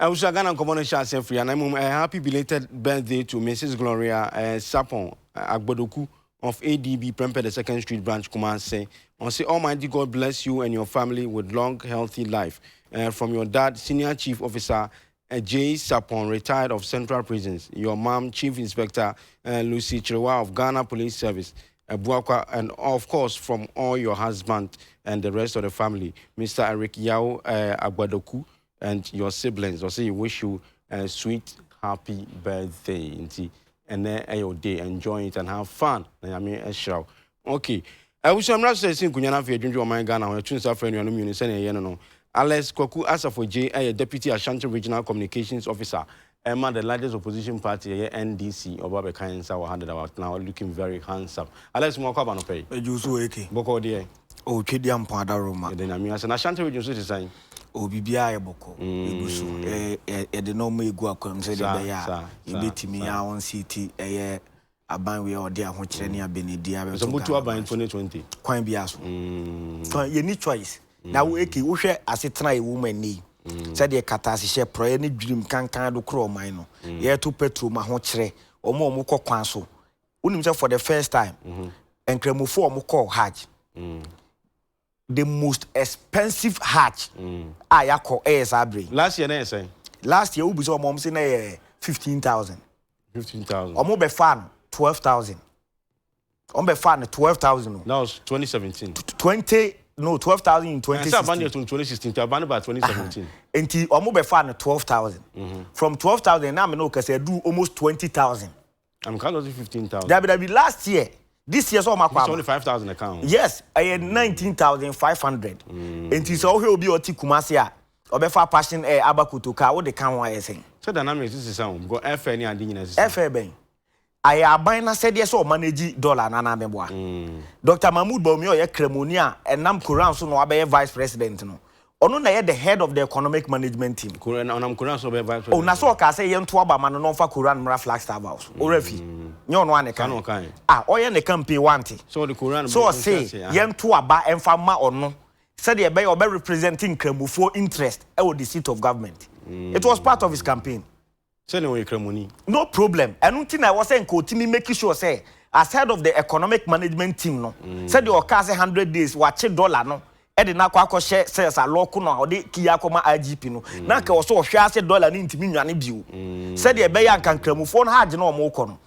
Abusua, Ghana nkɔmmɔ no hyɛ aseɛ firi anan mu. Happy belated birthday to Mrs. Gloria Sapon Agbodoku of ADB Prempeh the Second Street Branch, Kumasi. Ɔse Almighty God bless you and your family with long healthy life. From your dad, Senior Chief Officer J. Sapon, retired of Central Prisons, your mom, Chief Inspector Lucy Chirewa of Ghana Police Service, Abuakwa, and of course from all your husband and the rest of the family, Mr. Eric Yao Agbadoku and your siblings. Ɔse he wish you a sweet happy birthday. Nti ɛnɛ ɛyɛ wo day, enjoy it and have fun. Na Nyame ɛhyira wo. Okay. Abusua, mmra so sɛ ɛsi nkonnwa no afei adwendwen ɔman Ghana ho. Ɛto nsa frɛ anuanom mmienu sɛnea ɛyɛ no. Alex Kwaku Asafo-Gye ɛyɛ Deputy Ashanti Regional Communications Officer ɛma the largest opposition party, ɛyɛ NDC. Ɔba bɛka nsa wɔ ha deda now, looking very handsome. Alex, mu akɔ aba no pɛ yi. Ɛdwo so eke. Bɔkɔ deɛ? O, twedi ampɔn adaroma. Yɛde Nyame ase. Na Ashanti Region so te sɛn? O, biribiara yɛ bɔkɔ. Egu so. Yɛde nɔɔma egu akwam sɛ de bɛyɛ a yɛbɛtumi a wɔn ɛyɛ aban wei a ɔde ahokyerɛ ne abenedi abɛto. Sɛ motu aban 2020? Kwan bi aso. Kwan yɛni choice. Na wo eke, wohwɛ asetena a ɛwɔ mu ɛnɛ yi. Sɛdeɛ katahyehyɛ porɔeɛ ne dwirim kankan do korɔ ɔman no. Yɛto petrol ma ahokyerɛ. Ɔmo a ɔmo kɔ kwan so. Wonim sɛ for the first time, Nkramofoɔ a ɔmo kɔɔ Hajj, the most expensive Hajj a yɛakɔ ɛyɛ saa bere yi. Last year na yɛ sɛn? Last year, wobu sɛ ɔmo sɛ na yɛ 15,000. 15,000. Ɔmo bɛfa no 12,000. Ɔmo bɛfa no 12,000 o. That was 2017. 20, no, 12,000 in 2016. Sɛ aban 2016. Yɛ 2016 nti aban no ba 2017. Nti ɔmo bɛfa no 12,000. From 12,000 na me no kɛsɛ edu almost 20,000. I'm counting 15,000. Dabi dabi, last year. This year sɛ ɔmo akɔ It's aba. only 5,000 account. Yes, ɛyɛ 19,500. Nti sɛ ɔhwɛ obi a ɔte Kumasi a ɔbɛfa Passion Air aba Kotoka, wode ka ho ayɛ sɛn? Sɛ dynamics sisa o, because airfare ne ade nyinaa sisa. Ɛfɛ bɛn ayɛ aban na sɛdeɛ sɛ ɔmanage dollar nana bɛboa. Dr Mahmood Bawumia, ɔyɛ Kramoni a ɛnam Koran so na wabɛyɛ vice president no, ɔno na ɛyɛ the head of the economic management team. Koran, ɔnam Koran so ɔbɛyɛ vice O na president. sɛ ɔka sɛ yɛnto aba ma no na ɔmfa Koran mmra Flagstaff House, ɔwura fi nyɛ ɔno a ne ka. Saa na ɔkae. A ɔyɛ ne campaign wante. So ɔde Koran So ɔse yɛnto aba ɛmfa ma ɔno sɛdeɛ ɛbɛyɛ ɔbɛ represent Nkramofoɔ interest ɛwɔ the seat of government. It was part of his campaign. Sɛnea ɔyɛ Kramoni. No problem. Ɛno nti na ɛwɔ sɛ nka otimi make sure sɛ as head of the economic management team no, sɛdeɛ ɔkaa sɛ 100 days wakye dollar no ɛde n'akɔ akɔhyɛ sales alɔko no a ɔde kiya akɔma IGP no, na nka wɔ so ɔhwɛ ase dollar ne ntumi nwane bio, sɛdeɛ ɛbɛyɛ anka Nkramofoɔ no Hajj na ɔmo kɔ no,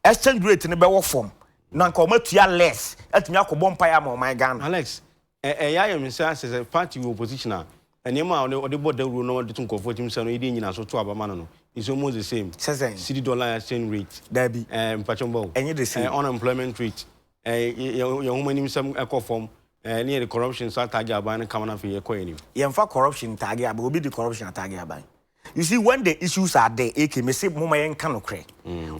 exchange rate no bɛwɔ fam na nka ɔmo atua less atumi akɔbɔ mpaeɛ ama ɔman Ghana. Alex, ɛyɛ ayɛ me nsa sɛ party wɔ opposition a, nneɛma a ɔde bɔ dawuro na ɔde to nkurɔfoɔ tim sɛ no yɛde nyina so to aba ma no, it's almost the same. Sɛ sɛn? Cedi dollar exchange rate. Dabi. Mpatwɔn bɔ. Ɛnyɛ the same. Unemployment rate. Yɛn ho anim sɛm ɛkɔ fam. Ne yɛde corruption so atagye aban no kama no, afei yɛkɔ anim. Yɛmfa corruption taage aban. Obi de corruption ataage aban. You see, when the issues are there, eke me say mo ma yɛnka nokorɛ.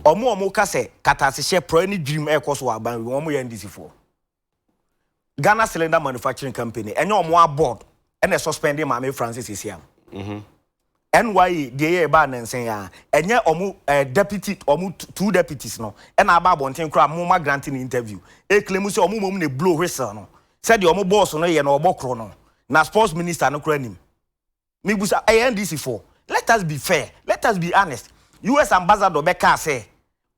Ɔmo a ɔmo ka sɛ katasehyɛ, porɔɛ ne dwirim ɛkɔ so wɔ aban wi, ɔmo yɛ NDC foɔ. Ghana Cylinder Manufacturing Company, ɛnyɛ ɔmo a board ɛna suspending Maame Francis Esiam? NYA deɛ yɛ ɛbaa nansan ya, ɛnyɛ ɔmo deputy, ɔmo two deputies no ɛna aba abɔnten koraa mo ma granting interview eclaim sɛ ɔmo mom na blow whistle no sɛdeɛ ɔmo boss no yɛ no ɔbɔ korɔ no na sports minister no koraa nim mibusa? Ɛyɛ NDC foɔ. Let us be fair, let us be honest. US ambassador bɛka sɛ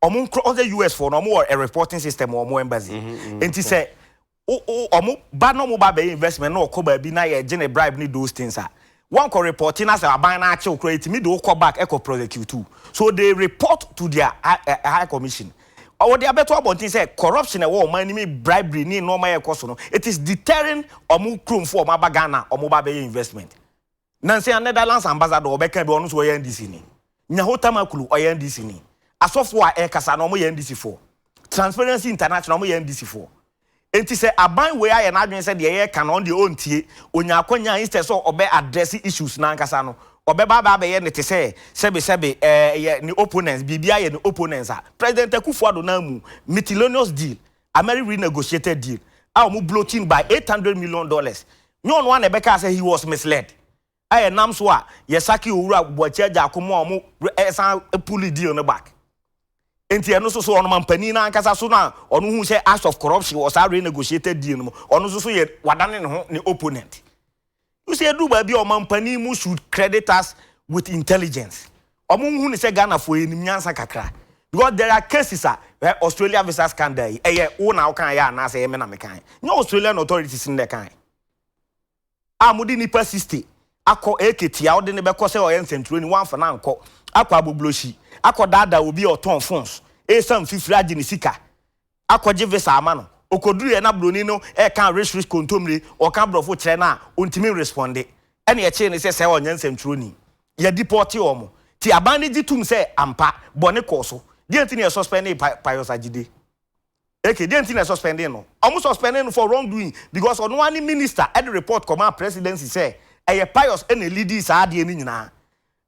ɔmo nkorɔ ɔsɛ US foɔ no, ɔmo wɔ a reporting system wɔ ɔmo embassy, nti sɛ o o ɔmo ba na ɔmo ba bɛyɛ investment na ɔkɔ baabi na yɛ gye ne bribe ne those things a wɔn kɔ report na sɛ aban na akyew koraa, etimi de wokɔ back ɛkɔ prosecute. So they report to their high commission. Ɔwɔ de abɛto abɔnten sɛ corruption ɛwɔ ɔman anim, bribery ne nneɛma yɛ kɔ so no, it is deterring ɔmo kuromfo ɔmo aba Ghana, ɔmo ba bɛyɛ investment. Nansi a Netherlands ambassador ɔbɛka bi, ɔno nso ɔyɛ NDC ni. Nyaho Tamakloe ɔyɛ NDC ni. Asɔfo a ɛkasa na ɔmo yɛ NDC foɔ. Transparency International, ɔmo yɛ NDC foɔ. Nti sɛ aban wei ayɛ n'adwene sɛ deɛ yɛka no, ɔno deɛ ɔntie, onya akɔnya, instead sɛ ɔbɛ address issues n'ankasa no, ɔbɛba aba abɛyɛ ne te sɛ sɛbesɛbe ɛyɛ ne opponents, biribi ayɛ ne opponents a President Akufo-Addo nan mu miscellaneous deal, Ameri renegotiated deal a wɔn bloating by $800 million, nyɛ ɔno ana ɛbɛka sɛ he was misled a yɛ so a yɛsaki Owura Buakye agya akomo a wɔn ɛsan pull deal no back? Nti ɛno nso so, ɔno mampanin n'ankasa so na ɔno hu sɛ acts of corruption wɔ saa renegotiated deal no mu, ɔno nso so yɛ wadane ne ho ne opponent. You see, edu baabi a ɔmampanin mu should credit us. with intelligence. Ɔmo nhu ne sɛ Ghanafoɔ yɛnim nyansa kakra. Because there are cases a eh, Australia visa scandal yi, ɛyɛ wo na wokan yɛ anaasɛ ɛyɛ me na mekan? Nyɛ Australian authorities no na ɛkan. A mode nipa 60 akɔ ɛkɛtia, wode ne bɛkɔ sɛ ɔyɛ nsɛntwerɛni, woamfa no ankɔ, akɔ Agbogbloshie akɔ daadaa obi a ɔtɔn phones ɛsiane fifiri agye ne sika akɔgye visa ama no. Ɔkɔduruiɛ na buroni no ɛka rich rich kontomire, ɔka borɔfo kyerɛ no a ɔntumi respond, ɛne ɛkyee ne sɛ sɛ ɔnyɛ nsɛntwerɛni, yɛdeport wɔn. Ti aban no gye tom sɛ ampa bɔne kɔɔ so. Deɛ nti ne yɛ suspend Pius Hadzide eke? Deɛ nti na suspend no? Ɔmo suspend no for wrongdoing because ɔno ani minister ɛde report kɔma presidency sɛ ɛyɛ Pius ɛna lead saa adeɛ no nyinaa.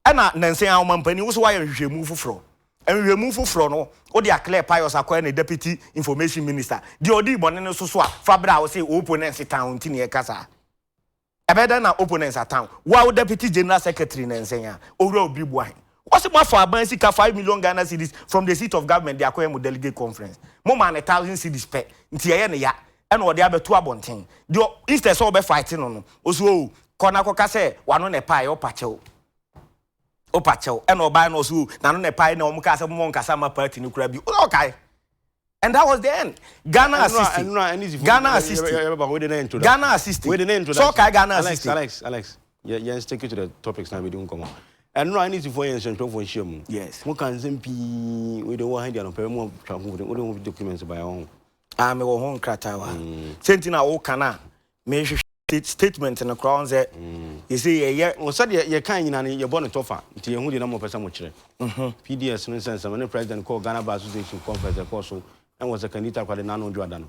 Ɛna nansan a ɔmampanin woso wayɛ nhwehwɛmu foforɔ, nhwehwɛmu foforɔ no wode aclear Pius akɔyɛ ne deputy information minister. Deɛ ɔdi bɔne no so so a fa berɛ a wɔsɛ opponents town nti ne yɛka saa. Ɛbɛyɛ dɛn na opponents atown wo a wo deputy general secretary na nsɛn a Owura Obiri Boahen wɔsi mo afa aban sika 5 million Ghana cedis from the seat of government de akɔyɛ mo delegate conference, mo maa ne 1,000 cedis pɛ, nti ɛyɛ ne ya ɛna ɔde abɛto abɔnten. Deɛ instead sɛ ɔbɛ fight no, osu o kɔ na kɔka sɛ wano ne paa yɛ ɔpa kyɛw, ɔpa kyɛw. Ɛna ɔbaa no ɔso n'ano ne paa na ɔmo kaa sɛ mo nkasa ma party no kura bi ɔkae, and that was the end. Ghana assisting, Ghana assisting, Ghana assisting, so ɔkae Ghana Alex, assisting. Alex, Alex, yɛn stick to the topics na we nkɔmɔ. Ɛno a NDC foɔ yɛ nsɛntwerɛfoɔ nhyia mu. Yes. Mo ka nsɛm pii wei de wɔ ha di anɔpɛ mu atwa ho wode ho documents ba ho. Ah, mewɔ ho nkrataa wɔ ha. Sɛ nti na woka no a mehwehwɛ statement no koraa sɛ yɛsɛ yɛyɛ. Wɔ sɛdeɛ yɛka nyina no, yɛbɔ ne tɔfa nti yɛhu deɛ na mɔpɛ sɛ mokyerɛ PDS no nsɛnsɛm ne president kɔɔ Ghana Bar Association conference ɛkɔɔ so ɛwɔ sɛ Kandita Kwade n'ano dwo ada no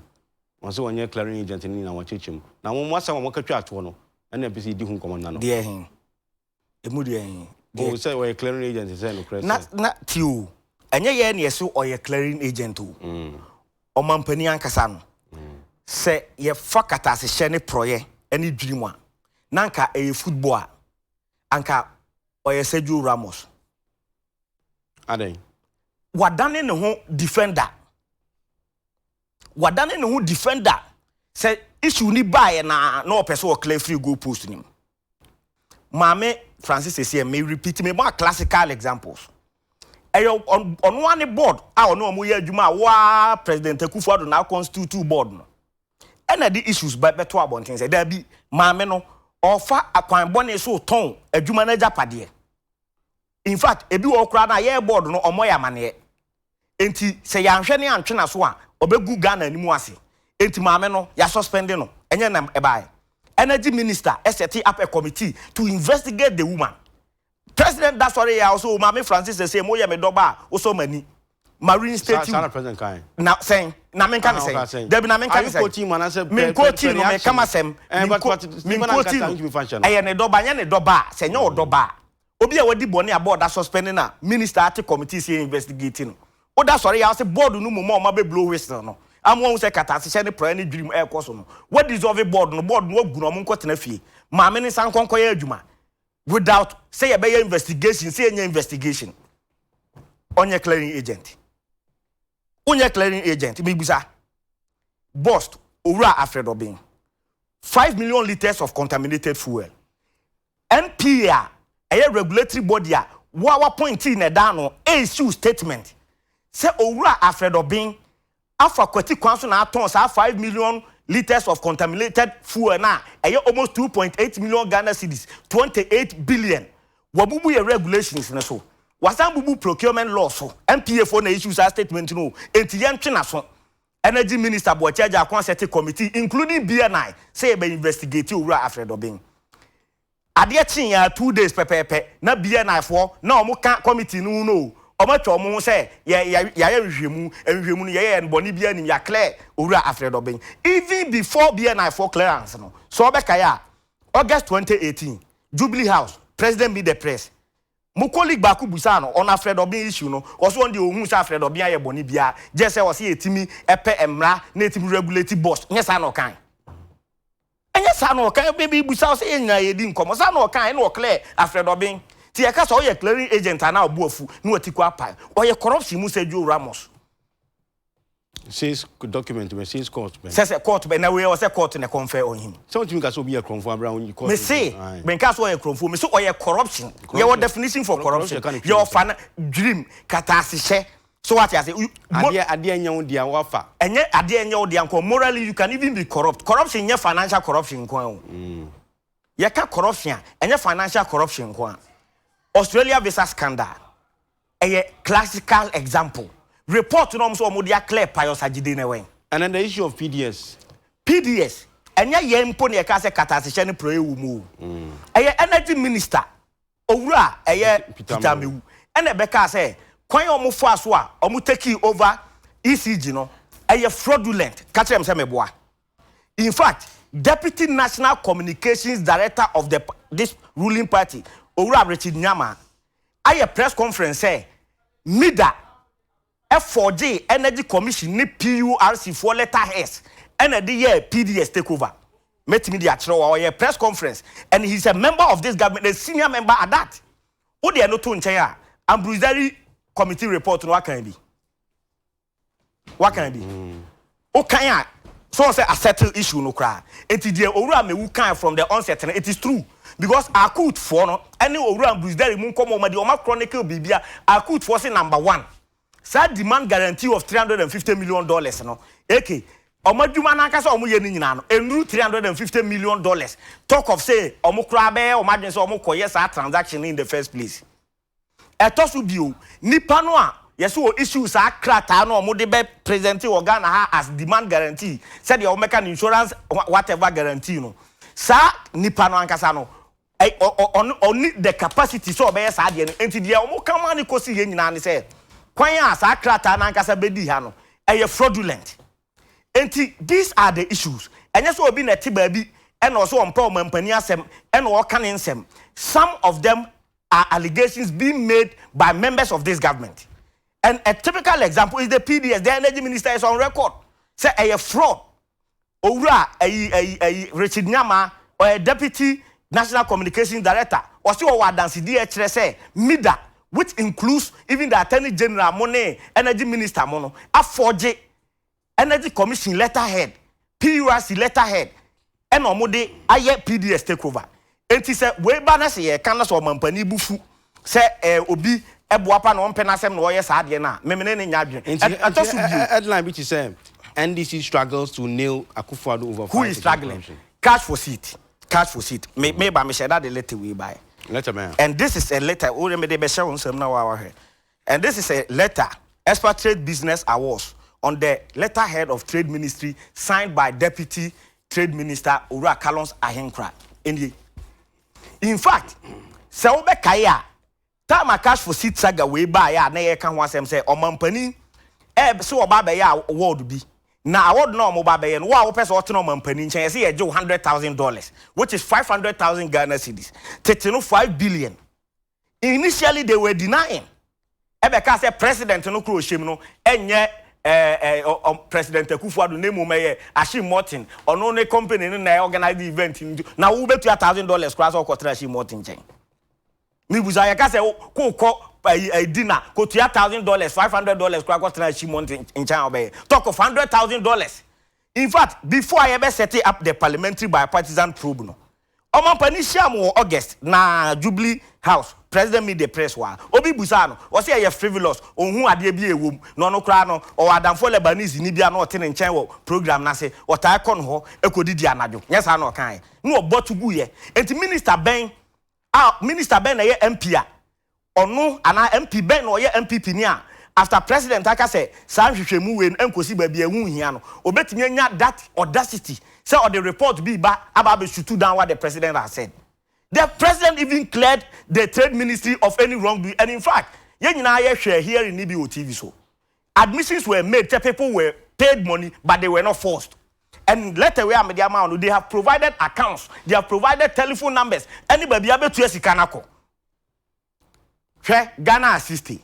wɔn sɛ wɔnyɛ clearing agent no nyinaa wɔkyekyɛ mu na wɔn asɛm a wɔka twa atoɔ no ɛna ɛpɛ sɛ yɛdi ho nkɔmmɔ nna no. Deɛ he ɛmu deɛ he? O sɛ wɔyɛ clearing agent sɛ nokorɛ na sɛ na ti o, ɛnyɛ yɛn na yɛsɛ ɔyɛ clearing agent o. Ɔmampanin ankasa no sɛ yɛfa katasehyɛ ne porɔyɛ ne dwiri mu a, na anka ɛyɛ football a, anka ɔyɛ Sergio Ramos. Adɛn? Wadane ne ho defender, wadane ne ho defender sɛ issue ni baeɛ na ɔpɛ sɛ ɔclear free goal post ni mu. Maame Francis Essien, may repeat me more classical examples, ɛyɛ ɔno ane board a ɔno ɔmo yɛ adwuma a waa President Akufo-Addo na constitute board no ɛna de issues bɛto abɔnten sɛ daabi, maame no ɔfa akwan bɔne so tɔn adwuma no agyapadeɛ. In fact, ebi wɔ koraa na yɛ board no ɔmo yɛ amaneɛ nti sɛ yɛanhwɛ ne antwe na so a ɔbɛgu Ghana anim ase. Nti maame no yɛasuspend no. Ɛnyɛ nam ɛbaeɛ energy minister ɛset up a committee to investigate the woman. President da sɔre yɛ a ɔsɛ maame Francis sɛ mo yɛ me dɔba a wosɔ m'ani marine saa state saa na president kan. Na sɛn na menka ne Ah, sɛn? sɛn? Dabi, na menka Are ne you sɛn? quoting him anaasɛ Menkoti no, reaction? meka masɛm. Eh, but Stephen Menkoti ankasa no. ntumi fa nhyɛ no. Ɛyɛ ne dɔba, nyɛ ne dɔba a sɛ nyɛ ɔdɔba a obi a wadi bɔne a board asuspend na minister ate committee sɛ investigate no, woda sɔre yɛ sɛ board no mu ma ɔma bɛ blow whistle no ama wɔn sɛ katasehyɛ ne praeɛ ne dwirim ɛrekɔ so no, what dissolve board no, board no wagu no, ɔmo nkɔ tena fie, maame ne nsa nkɔnkɔ yɛ adwuma without sɛ yɛbɛyɛ investigation, sɛ yɛnyɛ investigation. Ɔnyɛ clearing agent, wonyɛ clearing agent. Mibisa BOST Owura Alfred Obeng, 5 million litres of contaminated fuel, NPA a ɛyɛ regulatory body a wa appointee na ɛda no issue statement sɛ Owura Alfred Obeng afa kwati kwan so na atɔn saa 5 million litres of contaminated fuel na ɛyɛ almost 2.8 million Ghana cedis, 28 billion. Wabubu yɛ regulations ne so, wasan bubu procurement law so. NPA fo na issue saa statement no, enti yɛntwe na so. Energy Minister Boakye Agyarko aset committee including BNI sɛ yɛbɛ investigate Owura Alfred Obeng. Adeɛ kyee ya 2 days pɛpɛɛpɛ na BNI foɔ na ɔmo ka committee no ho no, ɔmo atwa ɔmo ho sɛ yɛ yɛ yɛayɛ nhwehwɛmu, nhwehwɛmu no yɛyɛ no bɔne bi anim, yɛaclear Owura Alfred Obeng. Even before BNI foɔ clearance no so, ɔbɛkae a August 2018, Jubilee House, President meet the press, mo colleague baako busa no ɔno Alfred Obeng issue no, ɔso ɔno deɛ ohun sɛ Alfred Obeng ayɛ bɔne biara gye sɛ ɔsɛ yɛtumi ɛpɛ mmara na yɛtumi regulate BOST. Nyɛ saa na ɔkan? Ɛnyɛ saa na ɔkan? Baabi busa sɛ yɛn nyinaa yɛdi nkɔmɔ saa na ɔkan ɛna ɔclear Alfred Obeng. Ti yɛka sɛ ɔyɛ clearing agent anaa ɔbu afu na wati kɔ apa, ɔyɛ corruption mu Sergio Ramos. Says document bɛ says court bɛ. Sɛ court bɛ na wei ɔsɛ court na confer on him. Sɛ wotumi ka sɛ obi yɛ korɔmfoɔ abira onyi court. Me se menka sɛ ɔyɛ korɔmfoɔ, me se ɔyɛ corruption. Yɛwɔ definition for corruption. Yɛwɔ fa dwirim kataasehyɛ so wate ase. Adeɛ nyɛ wo dea wafa. Ɛnyɛ adeɛ nyɛ wo dea nko, morally you can even be corrupt. Corruption nyɛ financial corruption nko o. Yɛka corruption a, ɛnyɛ financial corruption nko a. Australia visa scandal ɛyɛ classical example. Report no ɔmo sɛ ɔmo de aclear Pius Hadzide na ɛwɛn. And then the issue of PDS. PDS ɛnyɛ yɛn mpo na yɛka sɛ katasehyɛ ne porɔ ewu mu o. Ɛyɛ energy minister owura ɛyɛ Peter Amewu ɛna ɛbɛka sɛ kwan a ɔmo fa so a ɔmo take over ECG no ɛyɛ fraudulent. Ka kyerɛ m sɛ meboa. In fact, deputy national communications director of the this ruling party, owura Richard Nyama, ayɛ press conference sɛ MIDA ɛfɔgye Energy Commission ne PURC foɔ letterheads ɛna ɛde yɛ PDS takeover. Mɛtumi de akyerɛ wa, ɔyɛ press conference and he is a member of this government, a senior member at that. O deɛ no to nkyɛn a, Ambrose Dery committee report no wakan bi, wakan bi o kan a so sɛ a settle issue no koraa. Eti deɛ owura Amewu kan from the onset no, it is true because Akut foɔ no ɛne owura Ambrose Dery mu nkɔmɔ ɔmo de ɔmo chronicle biribia. Akut foɔ se number one, saa demand guarantee of $350 million no, eke ɔmo adwuma n'ankasa ɔmo yɛ ne nyinaa no enuru $350 million, talk of say ɔmo koraa bɛyɛ ɔmo adwene sɛ ɔmo kɔ yɛ saa transaction in the first place. Ɛtɔ so bio, nipa no a yɛsɛ wɔ issue saa krataa no a ɔmo de bɛ present wɔ Ghana ha as demand guarantee, sɛdeɛ ɔmo bɛka no insurance whatever guarantee no, saa nipa no ankasa no ɛ ɔ ɔ ɔno ɔni the capacity sɛ ɔbɛyɛ saa adeɛ no. Nti deɛ ɔmo kama ne kɔsi yɛ nyinaa ne sɛ kwan a saa krataa no ankasa bɛdi ha no ɛyɛ fraudulent. Nti these are the issues. Ɛnyɛ sɛ obi na ɛte baabi ɛna ɔsɛ ɔmpɛ ɔmampanin asɛm ɛna ɔka ne nsɛm. Some of them are allegations being made by members of this government, and a typical example is the PDS. The energy minister is on record sɛ ɛyɛ fraud. Owura ɛyi Richard Nyama, ɔyɛ deputy national communications director, ɔsi ɔwɔ adansidie ɛkyerɛ sɛ MIDA, which includes even the attorney general mo ne energy minister mo no, afɔgye Energy Commission letterhead, PURC letterhead, ɛna ɔmo de ayɛ PDS takeover. Eti sɛ wei ba na sɛ yɛka na sɛ ɔmampanin bufu sɛ obi ɛboa pa na ɔmpɛ n'asɛm na ɔyɛ saa adeɛ no a, memene ne nya adwene. Nti ɛtɔ so bio, headline bi te sɛ NDC struggles to nail Akufo-Addo over who fight is against struggling? corruption. Cash for seat, cash for seat. Me ba me hyɛ that de letter wei ba. Letter man. And this is a letter o de me de bɛhyɛ wo nsɛm na wa wahwɛ, and this is a letter, Expatriate Business Awards, on the letterhead of Trade Ministry, signed by Deputy Trade Minister Owura Carlos Ahenkorah. Ɛnie, in fact, sɛ wobɛkae a, time a cash for seat saga wei baeɛ a na yɛka ho asɛm sɛ ɔmampanin ɛ sɛ ɔba abɛyɛ award bi, na award na ɔmo ba abɛyɛ no, wo a wopɛ sɛ ɔtena ɔmampanin nkyɛn, yɛsɛ yɛgye wo $100,000, which is 500,000 Ghana cedis, tete no 5 billion. Initially they were denying, ɛbɛka sɛ president no kuro ohyem no ɛnyɛ ɛɛ ɛɛ ɔ President Akufo-Addo ne mu mɛyɛ Ashim Morton, ɔno ne company no na organize the event no, na wo bɛtua $1,000 koraa sɛ ɔkɔtena Ashim Morton nkyɛn. Mibusa, yɛka sɛ kó kɔ ɛyi ɛyi dinner kò tua $1,000, $500 koraa kɔtena Ashim Morton nkyɛn a ɔbɛyɛ, talk of $100,000. In fact, before a yɛbɛ set up the parliamentary bipartisan probe no, ɔmampanin hyia mu wɔ August na Jubilee House, President meet the press wa obi busa no, ɔsɛ ɛyɛ frivolous, ohun adeɛ bi ɛwɔ mu na ɔno koraa no ɔwɔ adamfo Lebanese ni bi a na ɔte ne nkyɛn wɔ program n'ase, ɔtaa kɔ no hɔ ekɔdidi anadwo. Nyɛ saa na ɔkan na ɔbɔ to gu yɛ. Nti minister bɛn a, minister bɛn na ɛyɛ MP a ɔno anaa MP bɛn na ɔyɛ NPP ni a, after president aka sɛ saa nhwehwɛmu wei no nkosi baabi a ɛho hia no, obetumi anya that audacity sɛ ɔde report bi ba aba abɛshoot down what the president has said? The president even cleared the trade ministry of any wrongdoing, and in fact, yɛn nyinaa yɛhwɛ hearing ni bi wɔ TV so. Admissions were made sɛ people were paid money, but they were not forced. And letter wey amedi ama no, they have provided accounts, they have provided telephone numbers, ɛne baabi abɛtua sika n'akɔ. Hwɛ, Ghana at 60,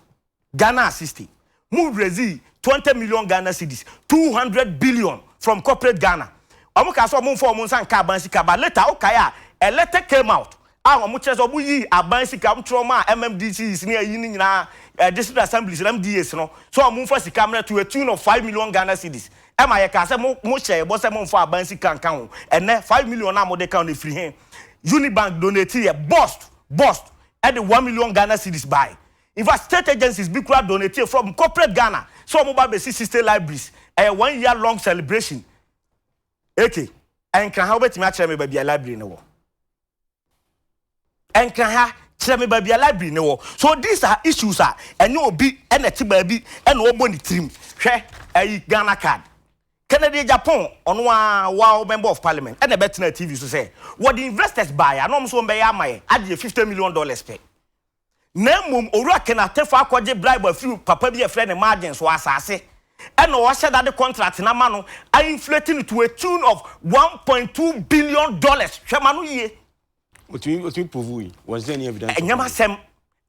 Ghana at 60, mu raise 20 million Ghana cedis, 200 billion from corporate Ghana. Ɔmo ka sɛ ɔmo nfa ɔmo nsa nka aban sika, but later ɔkae a, a letter came out. A wɔn kyerɛ sɛ wɔn yi aban sika wɔn kyerɛ wɔn a MMDCs ne ayi ne nyinaa eh, district assemblies na MDAs no sɛ wɔn nfa sika mmerɛ to a tune of 5 million Ghana cedis. Ɛma yɛ kaa sɛ mo hyɛ ɛbɔ sɛ mo nfa aban sika nka ho. Ɛnɛ 5 million a mo de ka ho no efiri he? Unibank donate yɛ, BOST ɛde 1 million Ghana cedis bae. In fact, state agencies bi kura donate from corporate Ghana sɛ wɔn ba bɛsi 60 libraries. Ɛyɛ one year long celebration. Eke Nkran ha, wobɛtumi akyerɛ me baabi a library no wɔ? Nkran ha, kyerɛ me baabi a library no wɔ. So these are issues a ɛnyɛ obi ɛna ɛte baabi ɛna ɔbɔ ne tirim. Hwɛ, ɛyi Ghana Card, Kennedy Agyapong, ɔno a wa member of parliament, ɛna ɛbɛtena TV so sɛ wɔde investors baeɛ a na wɔn nso wɔn bɛyɛ ama yɛ agye $50 million pɛ. Na mmom Owura Ken Atefo akɔgye bribe afiri papa bi a yɛfrɛ ne margins wɔ asase, ɛna ɔhyɛ dade contract na ma no a inflate no to a tune of $1.2 billion. Hwɛ ma no yie. Otumi prove yi? Was there any evidence? Ɛnyɛm asɛm,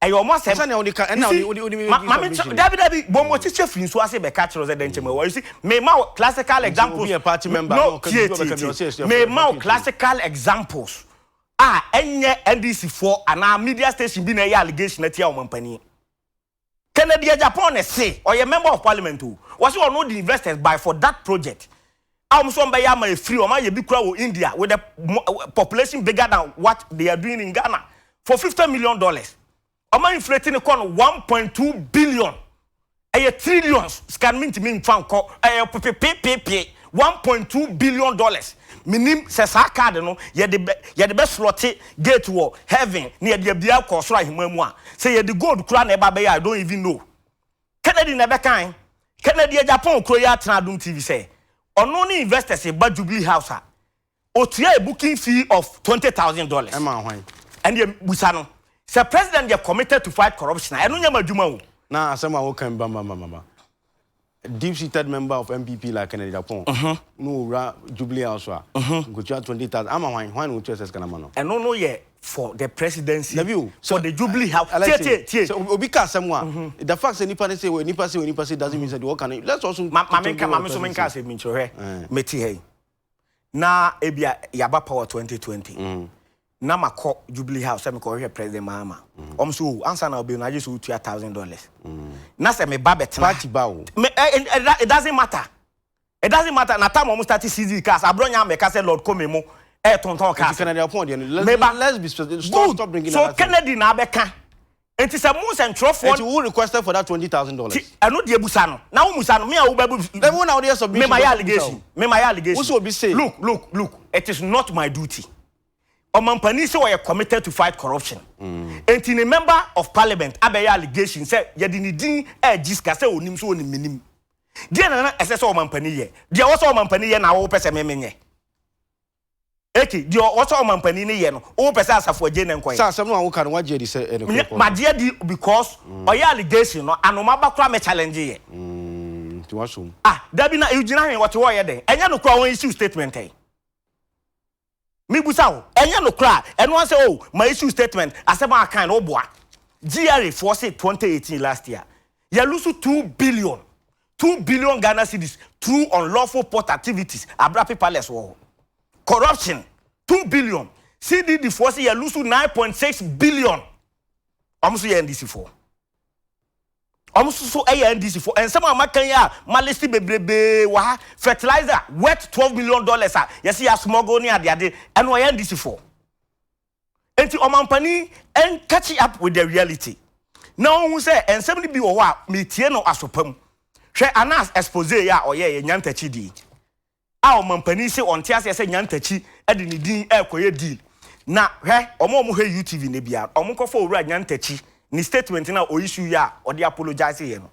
ɛyɛ ɔmo asɛm. Sani ɔde ka ɛna ɔde Ma maame nkyɛn. Dabi, dabi, bɔn mo kyekyɛ firi nsuo ase bɛka kyerɛ sɛ dɛnkyɛn mu ɛwɔ. You see, me ma wo classical examples. Obi yɛ party member. No, tie, tie, tie, me ma wo classical examples a ɛnyɛ NDC foɔ anaa media station bi na ɛyɛ allegation atia wɔn mpanin. Kennedy Agyapong ne se ɔyɛ member of parliament o, wɔsi ɔno de investors bae for that project a wɔn nso wɔn bɛyɛ ama efiri wɔn ayɛ bi kura wɔ India with the population bigger than what they are doing in Ghana for $50 million. Wɔn inflate ne kɔ no 1.2 billion. Ɛyɛ trillions sika no, mintimi nfa nkɔ, ɛyɛ pepepepepe $1.2 billion. Minim sɛ saa card no yɛde bɛ slot gate wɔ heaven na yɛde abia kɔ soro ahema mu a, sɛ yɛde gold kura na ɛba bɛyɛ, I don't even know. Kennedy na ɛbɛkan. Kennedy Agyapong kuro yi atena Adum TV sɛ ɔno ne investors ba Jubilee House a, otua a booking fee of $20,000. Ɛma hwan? Ɛnna busa no sɛ president yɛ committed to fight corruption a, ɛno nyɛ ma adwuma o. Na asɛm a wokan bambambamba, deep seated member of NPP like Kennedy Agyapong no owura Jubilee House a nkotua 20,000 ama hwan? Hwan na wotua sɛ sika no ma no? Ɛno no yɛ for the presidency. Dabi o. For the Jubilee House. Tie, tie, tie. Sɛ obi ka asɛm a, the fact sɛ nipa say doesn't mean say the work can. Let's also ma menka, ma me so menka asɛm bi nkyerɛ. Hwɛ, mete ha yi na ebia yaba power 2020 na makɔ Jubilee House sɛ mekɔhwehwɛ President Mahama. Ɔm so o, ansa na wobɛnu agye sɛ wotua $1,000 na sɛ meba bɛtena party ba o. Me, it doesn't matter, it doesn't matter. Na time ɔmo start seize cars, Abronye amɛka sɛ Lord Commey mo ɛyɛ tontɔn cars. Kennedy Agyapong deɛ no, Meba. let's be specific. Stop, Good. stop bringing So that thing. Kennedy na abɛka, nti sɛ mo nsɛntwerɛfoɔ Nti who requested for that $20,000? Ti ɛno deɛ busa no na wo musa no, me a wo bɛ Then wo na wode yɛ submission. Me ma yɛ allegation, me ma yɛ allegation. Wo sɛ obi say. Look, look, look, it is not my duty. Ɔmampanin sɛ ɔyɛ committed to fight corruption, nti ne member of parliament abɛyɛ allegation sɛ yɛde ne din ɛɛgye sika, sɛ onim sɛ onim menim deɛ nana ɛsɛ sɛ ɔmampanin yɛ deɛ ɔwɔ sɛ ɔmampanin yɛ na wɔwɔ pɛ sɛ meme nyɛ eke deɛ ɔwɔ sɛ ɔmampanin ne yɛ no, wɔwɔ pɛ sɛ Asafo Agye ne nkɔyɛ. Sɛ asɛm no a woka no, wagye adi sɛ ɛne Nyɛ- magye adi because ɔyɛ allegation no, anoma ba koraa mɛ challenge yɛ. Nti wasom. Ah, dabi, na egyina hwee wɔte hɔ yɛ dɛn? Ɛnyɛ no koraa wɔn issue statement ɛ mibusa wo, ɛnyɛ no koraa ɛno asɛ o ma issue statement. Asɛm a akan no woboa GRA foɔ se 2018, last year, yɛ lose 2 billion, 2 billion Ghana cedis through unlawful port activities. Abira paperless wɔ hɔ, corruption, 2 billion. CDD foɔ se yɛ lose 9.6 billion. Ɔmo nso yɛ NDC foɔ, ɔmo nso so yɛ NDC foɔ. Nsɛm a maka yi a ma list bebrebee wɔ ha, fertilizer worth $12 million a yɛsi yɛ smuggle ne adeade, ɛno ɔyɛ NDC foɔ. Nti ɔmampanin ɛn catch up with the reality na ohun sɛ nsɛm no bi wɔ hɔ a metie no asopa mu. Hwɛ, Anas expose yi a ɔyɛ yɛ Nyantakyi di a, ɔmampanin sɛ ɔnte aseɛ sɛ Nyantakyi ɛde ne din ɛrekɔyɛ deal. Na hwɛ, ɔmo a ɔmo hwɛ UTV ne bia, ɔmo nkɔfɔ Owura Nyantakyi ne statement na ɔissue yi a ɔde apologize yɛ no,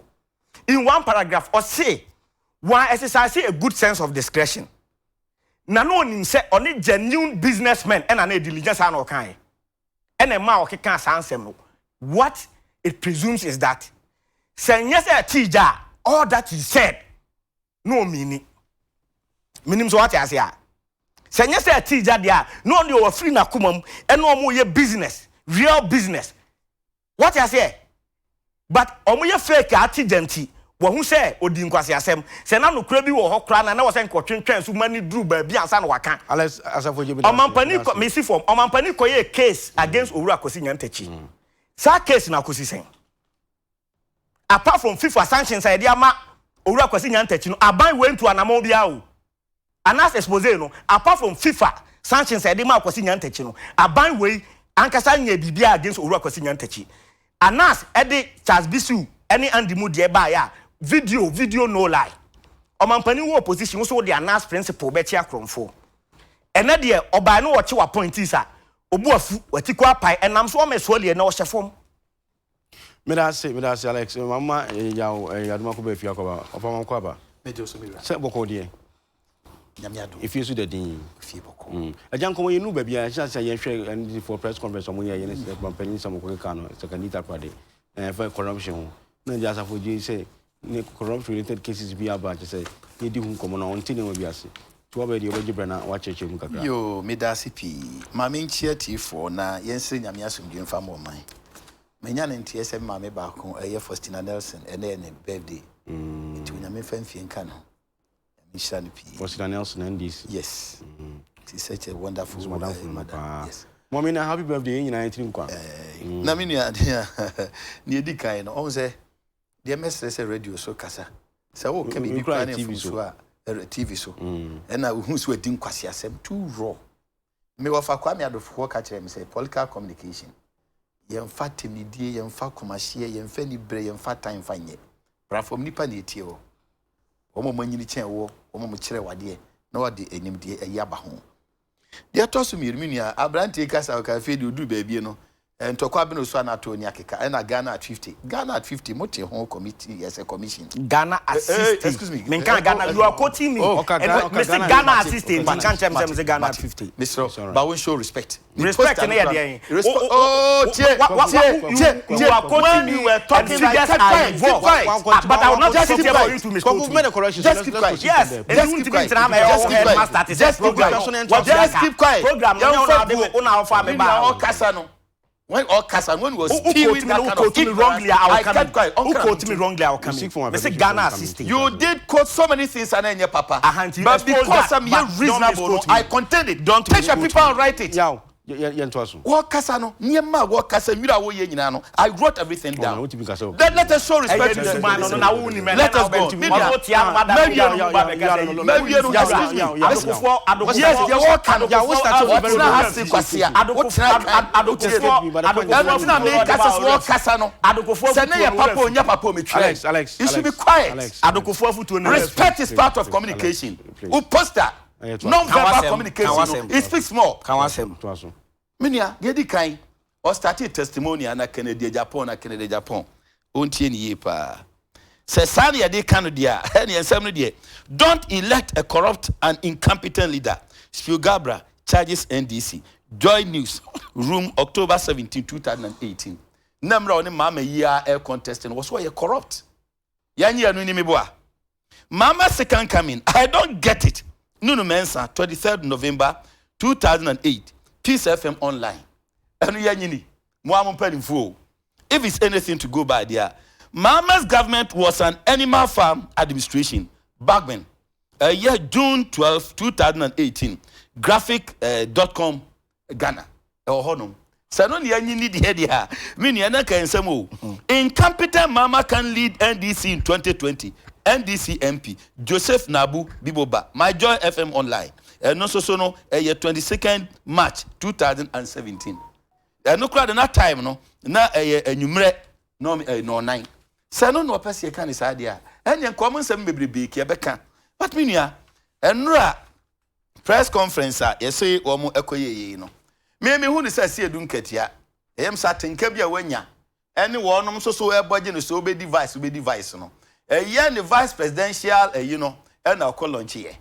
in one paragraph ɔse wɔn exercise a good sense of discretion na no onim sɛ ɔne genuine businessmen ɛna na diligence saa na ɔka yɛ, ɛna ɛma a ɔkeka saa nsɛm no. What it presumes is that sɛ nyɛ sɛ ɛte gya a, all that he said no ɔmini minim sɛ wate ase a, sɛ nyɛ sɛ ɛte gya deɛ a, na ɔno deɛ wɔfiri n'akoma mu ɛna ɔmo yɛ business, real business, wate aseɛ? But ɔmo yɛ fake a ate gya nti Wahu sɛ ɔdii nkwaseasɛm. Sɛ na nokorɛ bi wɔ hɔ koraa no a, na ɛwɔ sɛ nka ɔtwentwɛn so ma no duru baabi ansa na waka. Alex Asafo Gye meda ase, Ɔmampanin meda kɔ, ase. mesi fam, ɔmampanin kɔyɛɛ case against Owura Kwasi Nyantakyi. Saa case no akɔsi sɛn? Apart from FIFA sanctions a yɛde ama Owura Kwasi Nyantakyi no, aban wei ntu anamɔn biara o. Anas expose no, apart from FIFA sanctions a yɛde maa Kwasi Nyantakyi no, aban wei ankasa nyɛɛ biribiara against Owura Kwasi Nyantakyi. Anas de Charles Bissue ne Andy mu deɛ baeɛ a, video, video no lie. Ɔmampanin wɔ opposition, wo nso wode Anas principle bɛkye akorɔmfoɔ. Ɛnɛ deɛ ɔbaeɛ no ɔkye w'appointees a, obu afu, w'atiko apae, ɛnam so ɔma ɛsoali ɛnɛ ɔhyɛ fam. Meda ase, meda ase Alex. Mama yaw adum akɔba efie akɔba. Ɔfa ma kɔ aba. Mɛgye so me wura. Sɛ bɔkɔ deɛ. Nyame adom. Efie so da din. Efie bɔkɔ. Agya nkɔmɔ yɛ nu baabi a ɛhyɛ ase a yɛhwɛ NDC for press conference ɔmo yɛ yɛ ne sɛ mampanyin nsɛm ɔkɔ keka no sɛ Kanita Korade ɛfa corruption ho. Na agya asafo gye sɛ ne corruption related cases bi aba kyɛ sɛ yɛdi ho nkɔmɔ na ɔnte nneɛma bi ase. Nti wabɛyɛ deɛ ɔbɛgye brɛ na wakyerɛkyerɛ mu kakra. Yoo, meda ase pii. Ma menkyia tiefoɔ na yɛnsrɛ Nyame asomdwoe mfa ma ɔman. Manya no nteɛ sɛ me maame baako ɛyɛ Faustina Nelson ɛnɛ yɛ ne birthday nti Onyame mfa mfie nka ne ho. Nyame nhyira no pii. Faustina Nelson NDC. Yes. She's such a wonderful mother. Yes. Mommy na happy birthday yɛn nyinaa yɛtiri nkwa. Na me nua nea edi kan no ɔhu sɛ deɛ mɛsrɛ sɛ radio so kasa sɛ woka biribi koraa ne mfomso a TV so ɛna wohu sɛ wadi nkwaseasɛm too raw. Me wɔfa Kwame Adofoɔ ka kyerɛɛ me sɛ political communication yɛmfa tɛmidie, yɛmfa komahyeɛ, yɛmfa aniberɛ, yɛmfa tan mfa nyɛ. Bra fam nnipa na ɛtie wɔ. Wɔn a wɔanyini kyɛn woɔ, wɔn a wɔkyerɛ wo adeɛ na wɔde animdeɛ ayi aba ho. Deɛ ɛtɔ so mmienu, me nua, aberanteɛ yi kasa ɔka afei deɛ ɔduru baabi no, ntɔkwa bene so a na atɔ ani akeka, ɛna Ghana at 50. Ghana at 50, mote ho committee, yɛsɛ commission. Ghana at 60. Excuse me. Menka Ghana, you are quoting me. Oh, And me se Ghana at 60, nti nka nkyerɛ me sɛ me se Ghana at 50. Mesrɛ wo, but wo show respect. Respect ne yɛ deɛn? Oh, tie, tie, tie, tie. You are quoting me and figures are involved. But I will not sit here for you to misquote me. Just keep quiet. Yes, Just keep quiet. Just keep quiet. Just keep quiet. Just keep quiet. Program no nyɛ wo na wode wo na wofa me ba. Ɔkasa no. When ɔkasa when he was Who spewing quote me, that who kind of quote me wrongly, I will I come kept in. quiet. Who quote me wrongly, I will come You in. seek for my Me say permission Ghana to come in. assisting. You did quote so many things and ɛnyɛ papa. Aha, nti But expose because that, I'm but here don't reasonable, no, misquote me. I contained it. Don't Take your misquote paper me. and write it. Yaw, yɛntoa so. Wɔkasa no, nneɛma a wɔkasa, nwura a wɔyɛ nyinaa no, I wrote everything down. Oh, na wotumi kasa o. Then let us show respect Ɛyɛ to the nsuman no no na wo nim ɛnɛ Let na us go. wobɛntumi. Media. Ɔno tia no wada Mɛwie media no. no ba bɛka sɛ yi. Mɛwie no, excuse me. Adokofoɔ adokofoɔ Yes, deɛ wɔka no, Yeah, we start with very wɔtena good. ase kwasia, wotena kan, Adokofoɔ ɛno nti na meka sɛ sɛ wɔkasa no, Adokofoɔ sɛ ne yɛ papa o, nyɛ papa o, metwerɛ. Alex, Alex, You should be Alex, quiet. Alex. Adokofoɔ afutuo no Respect is part of Please, communication. please. Wo poster, non-verbal Kawasɛm, communication no, kawasɛm. it speaks more. Ka w'asɛm. Toa so. Me nua, deɛ di kan, ɔstartee testimonial na Kennedy Agyapong na Kennedy Agyapong. Ɔntie ne yie paa. Sɛ saa na yɛde ka no deɛ a, ɛneɛ nsɛm no deɛ, don't elect a corrupt and incompetent leader, Spio Garbrah charges NDC, Joy News Room, October 17, 2018. Na mmerɛ a ɔne Mahama yi ara ɛrecontest no, wɔ so ɔyɛ corrupt. Yɛnye ɛno ni meboa. Mahama second coming, I don't get it. Nunu Mensah, 23rd November 2008, Peace FM online. Ɛno yɛnye ni. Mo a mo mpanimfoɔ o. If it's anything to go by there, Mahama's government was an animal farm administration. Bagbin, ɛyɛ June 12, 2018, graphic dot com Ghana. Ɛwɔ hɔnom. Sɛ no ne anyi ni deɛ deɛ a, me nua na ka nsɛm o. Incompetent Mahama can lead NDC in 2020. NDC MP Joseph Nabu Biboba, My Joy FM Online. Ɛno nso so no, ɛyɛ 22nd March 2017. Ɛno koraa de na time no, na ɛyɛ anwummerɛ nɔnan. Sɛ no na ɔpɛ sɛ yɛka ne saa deɛ a, ɛneɛ nka ɔmo nsɛm bebrebe ka yɛbɛka. But me nua, ɛnora press conference a yɛse wɔn ɛkɔ yɛ yei no, me me hu ne sɛ Asiedu Nketia, ɛyɛ m sɛ atenka bi a wanya, ɛne wɔnom nso so ɛbɔ gye no sɛ wobɛdi vice, wobɛdi vice no, ɛyɛ ne vice presidential ɛyi no, ɛna ɔkɔ launch yɛ.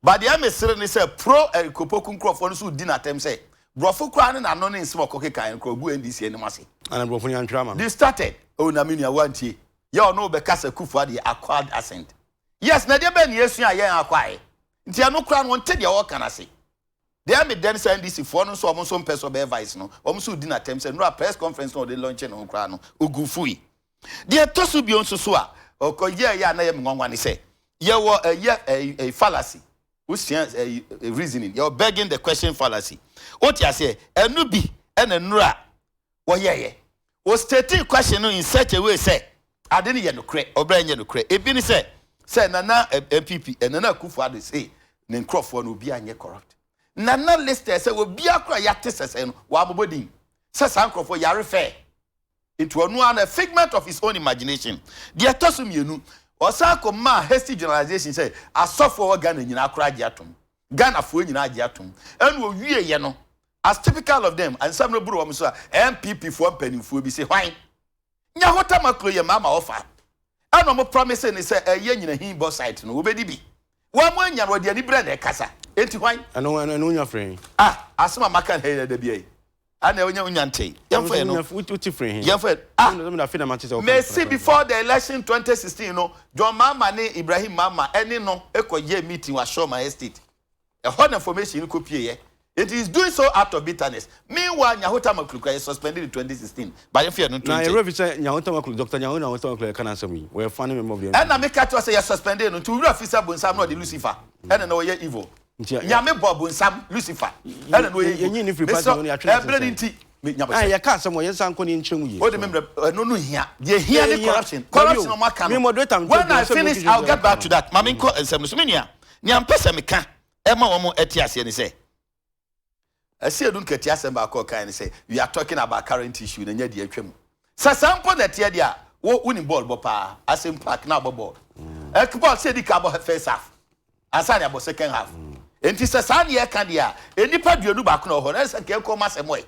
But deɛ mesere ne sɛ pro Eric Opoku nkurɔfoɔ no nso di n'atɛm sɛ borɔfo koraa ne n'ano ne nsɛm ɔkɔ keka yɛn koraa ogu NDC anim ase. Ana borɔfo no yɛantwerɛ ama no. They started. Oh na me nua wantie. Yɛ ɔno bɛka sɛ Kufuor deɛ acquired accent. Yes, na deɛ bɛn na yɛsua a yɛn acquire. Nti ɛno koraa no ɔnte deɛ ɔreka no ase. Deɛ me dɛ ne sɛ NDC foɔ no nso ɔmo nso mpɛ sɛ ɔbɛyɛ vice no, ɔmo nso di n'atɛm sɛ nnora press conference na ɔde launch ne ho koraa no, ogu fui. Deɛ ɛtɔ so bio nso so a, ɔkɔ yɛɛyɛ a na ɛyɛ me nwanwa ne sɛ, yɛwɔ ɛyɛ ɛyi fallacy. Wosua ɛyi reasoning, yɛwɔ begging the question fallacy. Wote aseɛ? Ɛno bi ɛna nnura wɔyɛɛyɛ. Wɔ stating question no in such a way sɛ ade no yɛ nokorɛ, ɔbrɛ nyɛ nokorɛ. Ebi ne sɛ Nana NPP, Nana Akufo-Addo say ne nkurɔfoɔ no obi anyɛ corrupt. Nana listed sɛ obi akora yɛate sɛsɛ no wɔabobɔ din sɛ saa nkurɔfoɔ yare fɛ. Nti ɔno ara na figment of his own imagination. Deɛ ɛtɔ so mmienu, ɔsan kɔ maa hasty generalization sɛ asɔfoɔ wɔ Ghana nyinaa koraa agye atom, Ghanafoɔ nyinaa agye atom. Ɛna owie yɛ no, as typical of them, ansɛm no boro wɔn so a, NPP foɔ mpanimfoɔ bi sɛ hwan Nyaho Tamaklo yɛ maama ɔfa, ɛna ɔmo promise ne sɛ ɛyɛ nyinahin bauxite no wɔbɛdi bi. Wɔn mo anya no, wɔde ani brɛ na ɛkasa. Enti hwan? Ɛno wonya firi he? Ah, asɛm a maka no ha yi na da bi yi ana wonya ntee. Yɛmfa yɛ no. Wote firi he? Yɛmfa yɛ, ah. Afei na mate sɛ woka. Mesi before the election 2016 no, John Mahama ne Ibrahim Mahama ɛne no ɛkɔ yɛ meeting wɔ Ashongman Estate. Ɛhɔ na information no kɔ pie yɛ. It is doing so out of bitterness. Meanwhile, Nyaho Tamaklo kura yɛ suspended in 2016. But yɛmfa yɛ no nto Na nkyɛn. Yɛwerɛ fi sɛ Nyaho Tamaklo, Dr. Nyaho Tamaklo yɛka no asɛm yi, wɔyɛ founding member of the NPP. Ɛna meka kyerɛ sɛ yɛ suspended no nti wura fi sɛ bonsam na ɔde Lucifer ɛna na ɔyɛ evil. Nti Nyame bɔ bonsam Lucifer ɛna na ɔyɛ evil. Yɛnyi ne firi party no, yɛatwe no. Ɛbrɛ ne nti me Ah, nyabɔhyɛ. yɛka asɛm wɔ yɛnsa nkɔ ne yɛnkyerɛ mu yie. O de me mmerɛ ɛno no hia. Deɛ hia ne Hia. corruption. Corruption ɔmo aka Me no. moderator, When I sɛ finish, I'll get back to that. Maame, nkɔ nsɛm no so. Me nua, nea mpɛ sɛ meka ɛma wɔn ɛte aseɛ ne sɛ, ɛsi edu nkɛte asɛm baako a ɔkan ne sɛ we are talking about current issue na nyɛ deɛ atwa mu. Sɛ saa mpo na ɛteɛ deɛ a, wo wonim bɔɔl bɔ paa, Asɛm Park na abɔ bɔɔl. Ɛk bɔɔl sɛ edi ka abɔ first half ansa na abɔ second half. Nti sɛ saa ne yɛka deɛ a, nnipa 21 na wɔ hɔ na ɛsɛ nka ɛkɔ ma asɛm ɔyɛ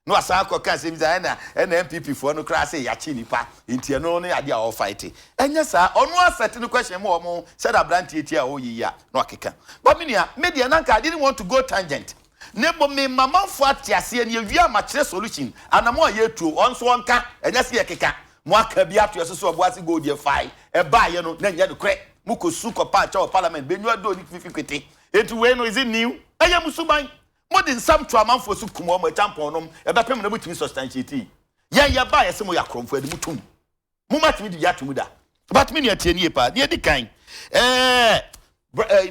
na wasan akɔ ka asɛm sɛ ɛna NPP foɔ no koraa sɛ yɛakye nipa, nti ɛno ne adeɛ a ɔfight. Ɛnyɛ saa, ɔno asɛte no question mu ɔmo sɛ da aberanteɛ ti a ɔyɛ yi a na wakeka. But me nua, me deɛ nanka I didn't want to go tangent, ne mmom me mamanfoɔ ate aseɛ ne yɛwie a makyerɛ solution anamo a yɛtuo. Ɔn nso ɔnka ɛnyɛ sɛ yɛkeka mo aka bi ato ɛso so ɔboase gold yɛ fae ɛbaayɛ no na nyɛ nokorɛ. Mo kɔ su kɔpa akyɛ wɔ parliament bɛnwa do ne fifi kwete. Enti wei no, is it new? Ɛyɛ mo suban. Mo de nsɛm to amanfoɔ so kum wɔn akyampɔn nom ɛbɛpem na motumi substantiate. Yɛn yɛbaa yɛsɛ mo yɛ akorɔmfoɔ ɛde mo tum mo ma tumi de bi ato mu da. But me nua, tie nie paa. Deɛ di kan,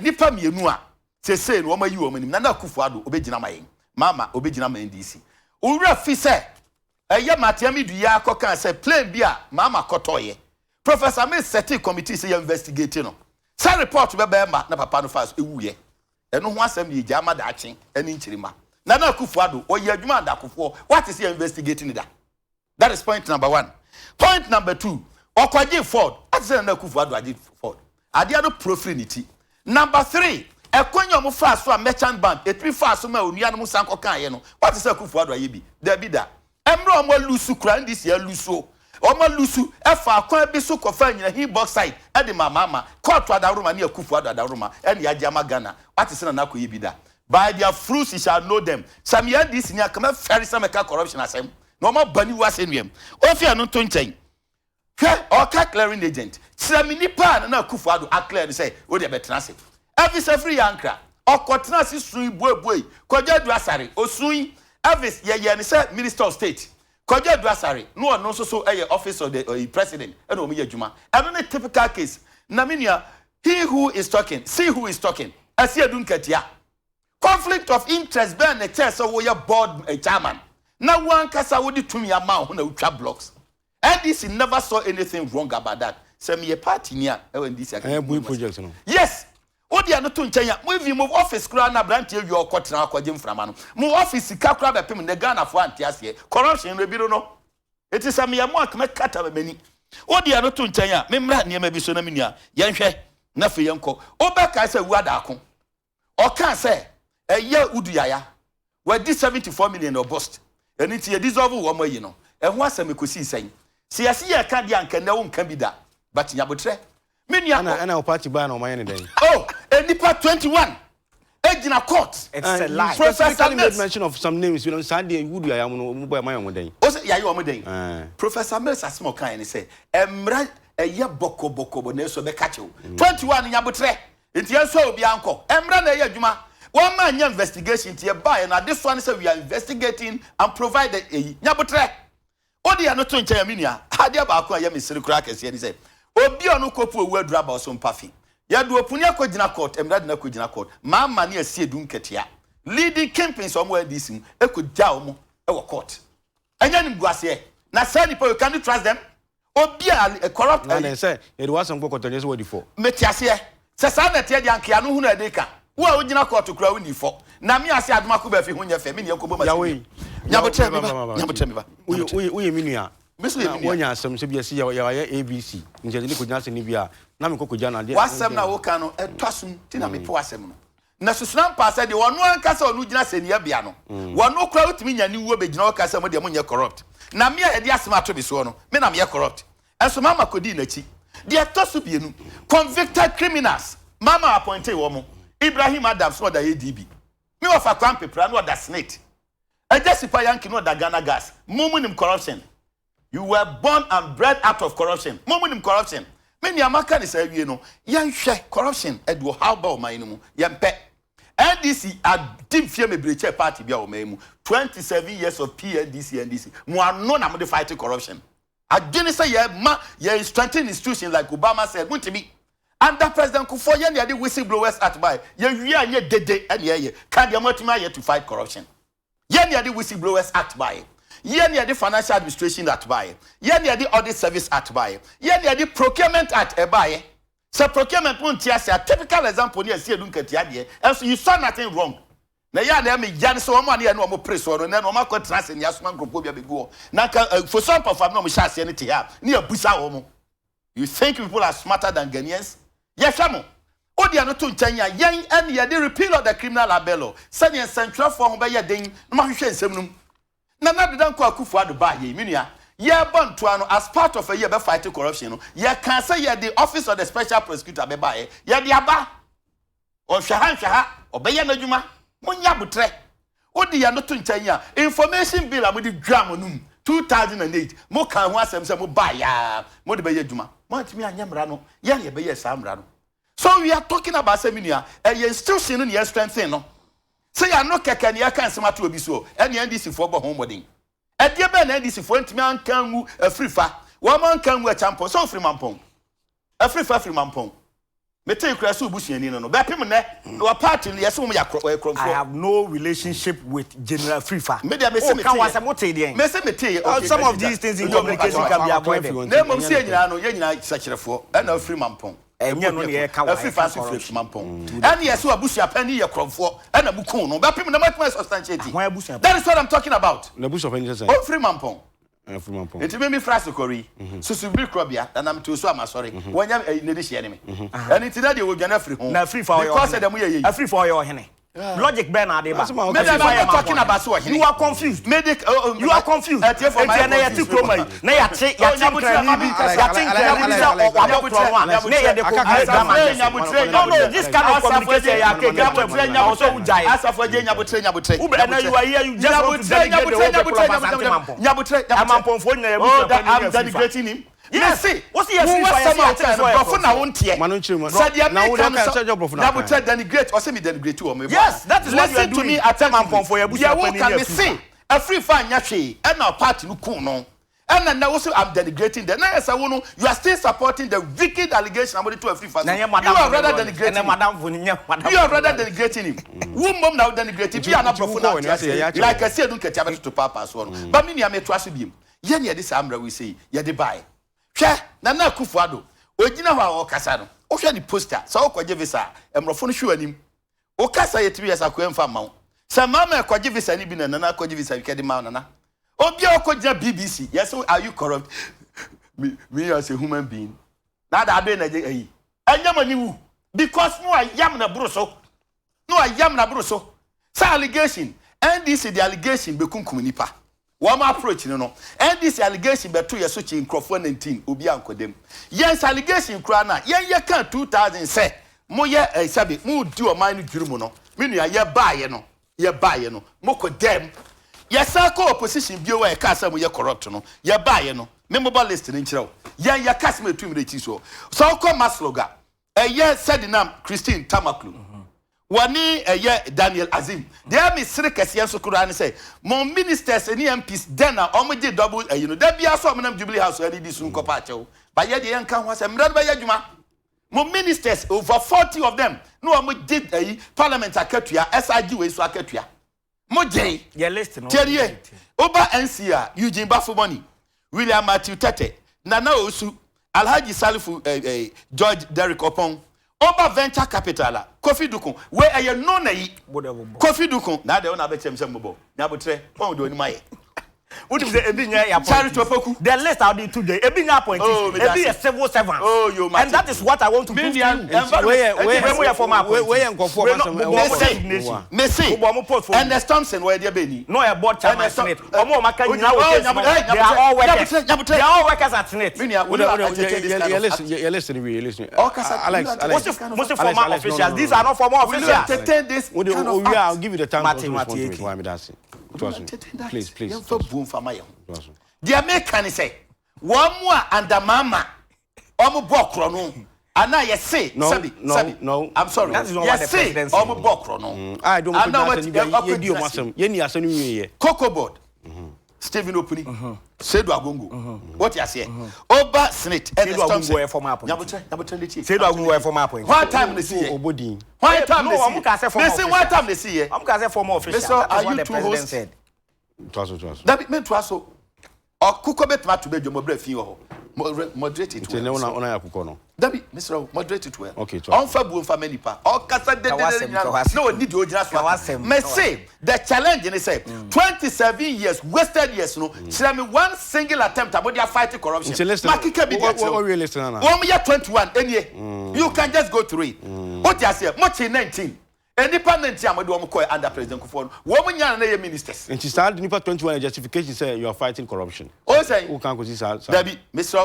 nipa mmienu a sesei no wɔn ayi wɔn anim, Nana Akufo Addo obɛgyina ma yɛn, Mama obɛgyina ma NDC. Owura fi sɛ ɛyɛ Martin Amidu yi akɔka sɛ plane bi a Mama kɔtɔɔyɛ, Professor Mills sɛte committee sɛ yɛ investigate no, sɛ report bɛbɛɛ ma na papa no fa so ewuyɛ. Ɛno ho asɛm de yɛgya ama daakye ɛne nkyirima. Nana Akufo Addo ɔyɛ adwuma adakofoɔ wate sɛ yɛ investigate ne da. That is point number one. Point number two, ɔkɔgye Ford ate sɛ Nana Akufo Addo agye Ford adeɛ no puro firi ne ti. Number three, ɛkwan yi a wɔn faa so a Merchant Bank etumi faa so ma onuanom san kɔkaeɛ no, wate sɛ Akufo Addo ayɛ bi? Dabi da. Mmerɛ wɔn alose kura, NDC alose o, wɔn alose ɛfa kwan bi so kɔfa Nyinahin bauxite ɛde ma amaama kɔɔto adaworoma ne Akufo Addo adaworoma ɛne agye ama Ghana. Wate sɛ Nana akɔyɛ bi da? By their fruits you shall know them. Sɛ meyɛ NDC ni a, kama fɛre sɛ mɛka corruption asɛm na wɔn aba ne wu asɛnnuam. Ofi ɛno nto nkyɛn. Hwɛ, ɔka clearing agent. Kyerɛ me nipa a Nana Akufo Addo aclear no sɛ o deɛ bɛtena ase. Elvis Afiri Yankra ɔkɔtena ase sui buebue. Kwadwo Adu Asare osui. Elvis yɛyɛ ne sɛ Minister of State. Kwadwo Adu Asare no, ɔno nso so yɛ Office of the President ɛna wɔn yɛ adwuma. Ɛno ne typical case. Na me nua, he who is talking, see who is talking. Ɛsi edu nkatia. Conflict of interest bɛn na kyerɛ sɛ woyɛ board chairman na wo ankasa wode tumi ama wo ho na wotwa blocks? NDC never saw anything wrong about that. Sɛ meyɛ party ni a ɛwɔ NDC aka. Ɛyɛ Bui project no. Yes, wode ɛno to nkyɛn a, mo even mo office koraa na aberanteɛ wie ɔkɔtena akɔgye mframa no, mo office sika koraa bɛpem nnɛ Ghanafoɔ ante aseɛ. Corruption no ebi no. Eti sɛ meyɛ mo a, mɛkata m'ani. Wode ɛno to nkyɛn a, memmra nneɛma bi so na me nua yɛnhwɛ na afei yɛnkɔ. Wobɛkae sɛ wu adaako ɔka sɛ ɛyɛ Wudu Yaya wadi 74 million ɔbost, ɛno nti yɛ dissolve wɔn ayi no. Ɛho asɛm ɛkɔsii sɛn? Sɛ yɛse yɛka deɛ anka nnɛ wonka bi da, but nyabotrɛ, me nua. Ɛna wo party baa na ɔma yɛ ne dɛn? Oh, enipa 21 egyina court. It's a lie. Professor Specifically made Mills mention of some names saa deɛ Wudu Yaya mu no, mo bɔ ɛma yɛ ɔmo dɛn? O sɛ yɛayɛ wɔn dɛn? Ɛɛ. Professor Mills asɛm a ɔkaeɛ ne sɛ mmara ɛyɛ bɔkɔbɔkɔbɔ nanso ɛbɛka kyɛw. 21 nyabotrɛ nti yɛn nso a obiara nkɔ mmara na ɛyɛ adwuma. Wɔn ma nyɛ investigation nti yɛbaeɛ no adesoa ne sɛ we are investigating and provide eyi. Nyabotrɛ, wode yɛ no to nkyɛn a, me nua, adeɛ baako a ɛyɛ me sere koraa kɛseɛ ne sɛ Obi a ɔno kɔpu owu aduru aba ɔso mpa fi. Yɛde opuni akɔgyina court, mmara de no akɔgyina court. Maama ne Asiedu Nketea, leading kingpins a wɔn wɔ NDC mu, kɔgyaa wɔn wɔ court. Ɛnyɛ animguaseɛ? Na saa nnipa wei, can you trust them? Obi a corrupt. Na dɛn sɛ yɛde w'asɛm kɔ court a ɛnyɛ sɛ woadi fɔ. Mete aseɛ. Sɛ saa na ɛteɛ deɛ anka yɛn ano hunu a ɛde ka. Wo a wogyina kɔɔto koraa wonni fɔ. Na me ase Adomako Baafi ho nyɛ fɛ, me nea nkɔbɔ Yawei. m'asɛnnua. Nyabotrɛ me ba, nyabotrɛ me ba, Woyɛ nyabotrɛ. woyɛ woyɛ me nua. Me nso yɛ Na me nua. woanya asɛm sɛ bi yɛse yɛ yɛayɛ ABC nti yɛde no kɔgyina asɛnni bi a, na mekɔ kɔgya no adeɛ. W'asɛm no a woka no ɛtɔ asom nti na mepɛ w'asɛm no. Na susuna mpaa sɛ deɛ ɔno ankasa ɔno gyina asɛnniabea no, wɔno koraa wotumi nya aniwuo bɛgyina hɔ ka sɛ mo deɛ monyɛ corrupt. Na me a yɛde asɛm ato me soɔ no, me na meyɛ corrupt. Nso Mama kɔdii n'akyi. Deɛ ɛtɔ so bienu, convicted criminals, Mama appointee wɔn. Ibrahim Adams na ɔda ADB. Me wɔfa Kwame Pepra na ɔda Senate. Agya Sipa Yankee na ɔda Ghana Gas. Mo mo nim corruption. You were born and bred out of corruption. Mo mo nim corruption. Me nua maka ne saa awie no, yɛnhwɛ corruption ɛde ɔhaw ba ɔman no mu. Yɛmpɛ. NDC adi mfeɛ bebree kyɛɛ party bi a ɔman yi mu. 27 years of PNDC NDC. Mo ano na mode fight corruption. Adwene sɛ yɛ ma yɛ strengthen institution like Obama said montumi. Under President Kufuor yɛn na yɛde whistle blowers act bae. Yɛ wie a nyɛ dede ɛna yɛyɛ. Ka deɛ moatumi ayɛ to fight corruption. Yɛn na yɛde whistle blowers act bae. Yɛn na yɛde Financial Administration Act bae. Yɛn na yɛde Audit Service Act bae. Yɛn na yɛde Procurement Act ɛbaeɛ. Sɛ procurement monte ase a typical example ne Asiedu Nkatia deɛ ɛnso you saw nothing wrong. Na ɛyɛ a na ɛyɛ me ya ne sɛ wɔn a ne yɛne wɔn pere soɔ no, nnɛ no wɔakɔtena ase ne yɛasoma nkurɔfoɔ bi abɛgu hɔ. Na anka Fosuo Ampofo a me ne wɔn hyɛɛ aseɛ no te ha a, ne yɛabusa wɔn. You think people are smarter than Ghanaians? Yɛhwɛ mo. Wode ɛno to nkyɛn a, yɛn ɛne yɛde repeal of the criminal libel law sɛdeɛ nsɛntwerɛfoɔ ho bɛyɛ den na wɔahwehwɛ nsɛm no mu. Nana Addo Dankwa Akufo Addo baa yei, me nua, yɛrebɔ ntoa no as part of ayi a ɛbɛ fight corruption no, yɛkaa sɛ yɛde office of the special prosecutor bɛbaeɛ, yɛde aba. Ɔnhwɛ ha nhwɛ ha, ɔbɛyɛ n'adwuma. Monyɛ aboterɛ. Wode yɛn no to nkyɛn a, information bill a mode dwaa mo anom 2008, mokaa ho asɛm sɛ mobaeɛ ara mode bɛyɛ adwuma. Moantumi anyɛ mmara no. Yɛn na yɛbɛyɛɛ saa mmara no. So we are talking about sɛ me nua, ɛyɛ institution no na yɛ strengthen no. Sɛ yɛn ano kɛkɛ na yɛka nsɛm ato obi so, ɛnneɛ NDC foɔ bɔ ho mmɔden. Ɛdeɛ bɛn na NDC foɔ antumi anka angu Afirifa, wɔn anka angu Acheampong, sɛ ɔfiri Mampong. Afirifa firi Mampong. Metee koraa sɛ wo busuani no no. Bɛpem nnɛ na wa party no yɛse wɔn yɛ akorɔ wɔyɛ I korɔmfoɔ. have no relationship with General Afrifa. Me deɛ mese Oh, ka meteeɛ. w'asɛm, wotee deɛn? Mese meteeɛ okay Some of Adida. these things in Nti ɔmo communication mpakyɛw can be afa. avoided. Na mmom sɛ yɛn nyinaa no yɛn nyinaa sɛkyerɛfoɔ ɛna afiri Mampong. Ɛnyɛ Ɛmu no obi na ɛkɔ. yɛka wɔ ha, Afrifa yɛka nso firi corruption. Mampong. Ɛne yɛse w'abusua panin yɛ korɔmfoɔ ɛna mo kuu no. Bɛpem nnɛ moatumi ayɛ substantiate. Hwan abusua That is what I'm talking about. N'abusua panin kyɛ sɛn? Ɔmfiri Mampong. Afiri Mampong. Nti me mefiri Asokɔre yi, Susubiri korɔbea, na nam too so a masɔre, wɔnyɛ ɛyi n'adi hyeɛ ne me. Ɛno nti na deɛ wɔdwane afiri ho. Na Afrifa ɔyɛ Because ɔhene. sɛ deɛ moyɛ yɛ yi. Afrifa ɔyɛ ɔhene. Logic bɛn na ade ba? Asɛm a woka Me deɛ yi. Afrifa I'm yɛ not talking Mampong about sɛ ɔhene. You are confused. Me de, oh, oh, You are confused. Atiefo, Enti mayɛ ɛnɛ yɛte confused. kurom ayi na yɛate Oh, yɛate nyabotrɛ, nkrani ma bi me nkasa. yɛate nkrani bi sɛ wabɔ korɔ no a na yɛde ko Aka- drama Aka- kɛse. Nyabotrɛ, No no this kind of communication yɛ ake Nyabotrɛ, nyabotrɛ wogyae. Asafo agye nyabotrɛ, nyabotrɛ. Wo bɛ- ɛnɛ you are here you just want to delegate the whole people of Asante Mampong. Nyabotrɛ, nyabotrɛ. Amampongfoɔ nyinaa yɛ Oh, abusua that panin I'm ne Afrifa. denigrating him. Yes. Mese, Wo se yɛ wo Afrifa, yɛ wasɛm se a yɛate wokae ne no, sɛ ɔyɛ borɔfo na korɔmfoɔ. wonteɛ. Ma no nkyerɛ mu. Sɛ deɛ Na wo meka deɛ no woka sɛ sɛ ɛnyɛ borɔfo na nyabotrɛ wokae. denigrate, ɔsɛ me denigrate wɔ me Yes, that is what you are Listen to me doing. attentively. Mampongfoɔ yɛ abusua Deɛ panin woka ne me Afrifa. se, Afrifa nyɛ hwee, ɛna party no kuu no. Ɛna nnɛ wo se I'm denigrating them. Na yɛ sɛ wo no, you are still supporting the wicked allegation a mode to Afrifa so. Na ɛnyɛ You madamfo are ne rather Rawlings. denigrating Ɛnɛ him. madamfo ne nyɛ madamfo You are ne rather Rawlings. denigrating him. Wo mmom na wo denigrate bi a na Nti wo borɔfo na kɔɔ ate ne ase yɛyɛ aseɛ. akyerɛ Like wo. ɛsɛ edu nketewa bɛtoto paapaa soɔ no. Ba me nua metoa so biem. Yɛn na yɛde saa mmara wei sei yɛde baeɛ. Hwɛ Nana Akufo Addo ogyina hɔ a ɔrekasa no, wohwɛ ne poster sɛ wokɔgye visa a, mmorɔfo no hwe w'anim. Wo kasa yɛtumi yɛ sakoa mfa mma wo. Sɛ mama ɛkɔgye visa no bi na Nana akɔgye visa bi kɛde ma wo Nana. Obi a ɔkɔgyina BBC yɛsɛ are you corrupt? Me, me as a human being. Na ada adoe na ɛgye ayi. Ɛnyɛ mo ani wu because no ayam na boro so. No ayam na boro so. Sɛ allegation, NDC de allegation bɛkunkum nipa. Wɔn approach no no, NDC allegation bɛto yɛ so kye nkurɔfoɔ 19, obi ankɔ dam. Yɛn sɛ allegation koraa no a, yɛn yɛ kaa 2000 sɛ moyɛ eh, sɛbe modi ɔman no dwiri mu no, me nua yɛbaeɛ no, yɛbaeɛ no, mokɔ dam. Yɛsan kɔ opposition bio a yɛkaa sɛ moyɛ corrupt no, yɛbaeɛ no, me mobɔ list no nkyerɛ wo. Yɛn yɛka sɛ ɛtu mmerɛ akyi soɔ. Sɛ wokɔ Maslog a, ɛyɛ Sedinam Christine Tamaklu. Wɔne ɛyɛ Daniel Azim. Deɛ me sere kɛseɛ nso koraa ne sɛ mo ministers ne MPs dɛn na wɔn gye double ayi no da biara sɛ wɔn nam Jubilee House ɛde di su nkɔpa akyɛw ba yɛ deɛ yɛnka ho asɛm mmerɛ no bɛyɛ adwuma. Mo ministers over 40 of them na wɔn gye ayi parliament akatua ɛsa gye wei so akatua. Mo gyee. Yɛ list no. Tie nie, woba NC a, Eugene Baffoe-Bonnie, William Matthew Tetteh, Nana Owusu, Alhaji Salifu eh, eh, George Derrick Oppong. Woba Venture Capital a, Kofi Duku, wei ɛyɛ no na yi. Kofi Duku, na adɛn wo na abɛkyerɛ me sɛ mmobɔ, Nyabotrɛ, wahu deɛ w'anim ayɛ. Wonim sɛ ebi nyɛ yɛ Charity appointees. Opoku. The list a wode to dwa yi, ebi nyɛ appointees, Oh, meda ebi yɛ ase. civil servants. Oh, yo, mate. And that is what I want to Me prove to nua, you. environment- Wei yɛ- wei Wei mo yɛ former wei- wei yɛ appointees. nkurɔfoɔ Wei a no, wɔasɛm bobɔ ɛwɔ wɔn Mese, designation. mese, Bobɔ wɔn portfolio. Ernest Thompson wɔyɛ deɛ bɛn ni? No, ɔyɛ board chairman Ernest Thom- SSNIT. Wɔn a wɔn aka Oh, nyinaa wɔ oh, case no, Nyabotrɛ, they are all workers. Nyabotrɛ, Nyabotrɛ. They are all workers at SSNIT. Me nua, Wode- will you wode- entertain this yɛ- kind yɛ of listen, act? yɛ listen wie, yɛ listen. Oh, kasa- Alex, will you Alex, entertain this kind of Mose act? former Alex, no, officials. no, no, These no. are not former Will you officials. entertain this Wode- kind oh, of yeah, act? I'll give you the time Mate, to also Mate, respond to it. Eke. Why me that's it. Trust me. Please, please. Yɛmfa buo mfa ma yɛn ho. Trust me. Deɛ meka ne sɛ wɔn mu a andamama wɔn bɔ korɔ no anaa yɛse No, sɛbi no, sɛbi no. I'm sorry That is not what the yɛse president said. wɔn bɔ korɔ no Ah, don't anaa put wɔn that ti- yɛ di ɔkɔ ɔmo asɛm. Yɛ ni asɛm no wie yɛ. Cocoa Board Stephen Opuni Sedu Agongo wote aseɛ Oba Senate Ernest Sedu Agongo Thompson yɛ former appointee. Nyabotrɛ Nyabotrɛ ne tie Sedu Agongo yɛ former appointee. One time ne si yɛ Obo din. one time No, ne si wɔn ka sɛ former yɛ mesi one officials. time ne si yɛ Wɔn ka sɛ former officials. Mr. That Are is what you the two president hosts? said. Toa so, toa so. Dabi mentoa so ɔkokɔ bɛtumi ato bɛ dwom ɔbrɛ fi wɔ hɔ moderate it Nti ne well. wona wona yɛ akokɔ no. Dabi mesrɛ wo moderate it well. Okay, toa so. Ɔmfa buo mfa ma nipa ɔkasa Ka w'asɛm, dedede nyina ka w'asɛm. na ɔni deɛ ɔgyina so Ka aka. w'asɛm, ka Mese the challenge ne sɛ 27 years wasted years no kyerɛ me one single attempt a mode afight corruption. Nti listen, Makeka bi de akyerɛ wo. wo wie listen ana? Wɔn yɛ 21 enie. You can just go through it. Wote aseɛ mokye 19 nnipa 19 a mode wɔn kɔɛ under President Kufuor no wɔn nyinaa na yɛ ministers. Nti saa nipa 21 justification sɛ you are fighting corruption. O sɛn. Wo kan kɔsi saa saa. Dabi mesrɛ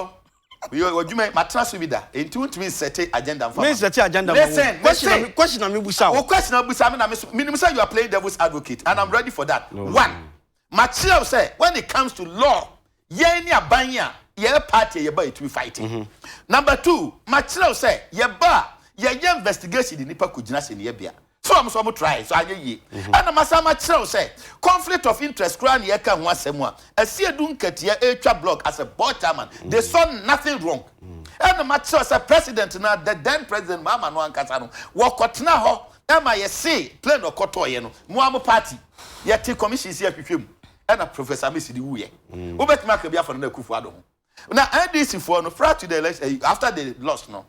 wo ɔdwuma yi matena so bi da enti wontumi nsɛte agenda mfa Me ma nsɛte agenda ma wo. Listen, Question na me listen. question na me busa Wo wo. question a busa me na me so menim sɛ you are playing devil's advocate and I'm ready for that. No, no, One, makyerɛ wo sɛ when it comes to law yɛn ne aban a yɛyɛ party a yɛba yɛtumi fight. Number two, makyerɛ wo sɛ yɛba a yɛyɛ investigation de nipa kɔgyina sɛ ne yɛbea. So wɔn nso wɔn try so anyɛ yie. Ɛna masan makyerɛ wo sɛ conflict of interest koraa ne yɛka ho asɛm a Asiedu Nketia etwa blog as a board chairman they saw nothing wrong. Ɛna makyerɛ wo sɛ president na the then president Mahama no ankasa no wɔkɔtena hɔ ɛma yɛse plane ɔkɔtɔɔyɛ no mo a mo party yɛte commission si ahwehwɛ mu ɛna Professor Amesi de wuyɛ. Wobɛtumi aka bi afa no na Akufo-Addo ho. Na NDC foɔ no prior to the election after they lost no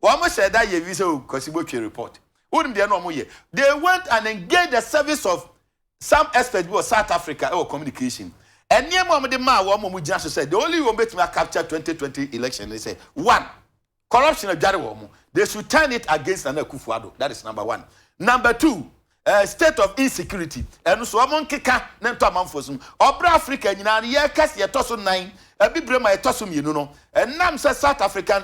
wɔn hyɛ da yɛ bi sɛ o Kwasi Botwe report. Wonim deɛ na wɔn yɛ. They went and engaged the service of some experts bi wɔ South Africa ɛwɔ communication. Nneɛma a wɔde maa wɔn a wɔn gyina so sɛ the only wɔn bɛtumi capture 2020 election ne sɛ one corruption adware wɔn mo they should turn it against Nana Akufo-Addo, that is number one. Number two, state of insecurity ɛno so wɔn nkeka ne ntɔ amanfoɔ so ɔbrɛ Africa nyinaa no yɛka sɛ yɛtɔ so nan abibire ma yɛtɔ so mmienu no ɛnam sɛ South African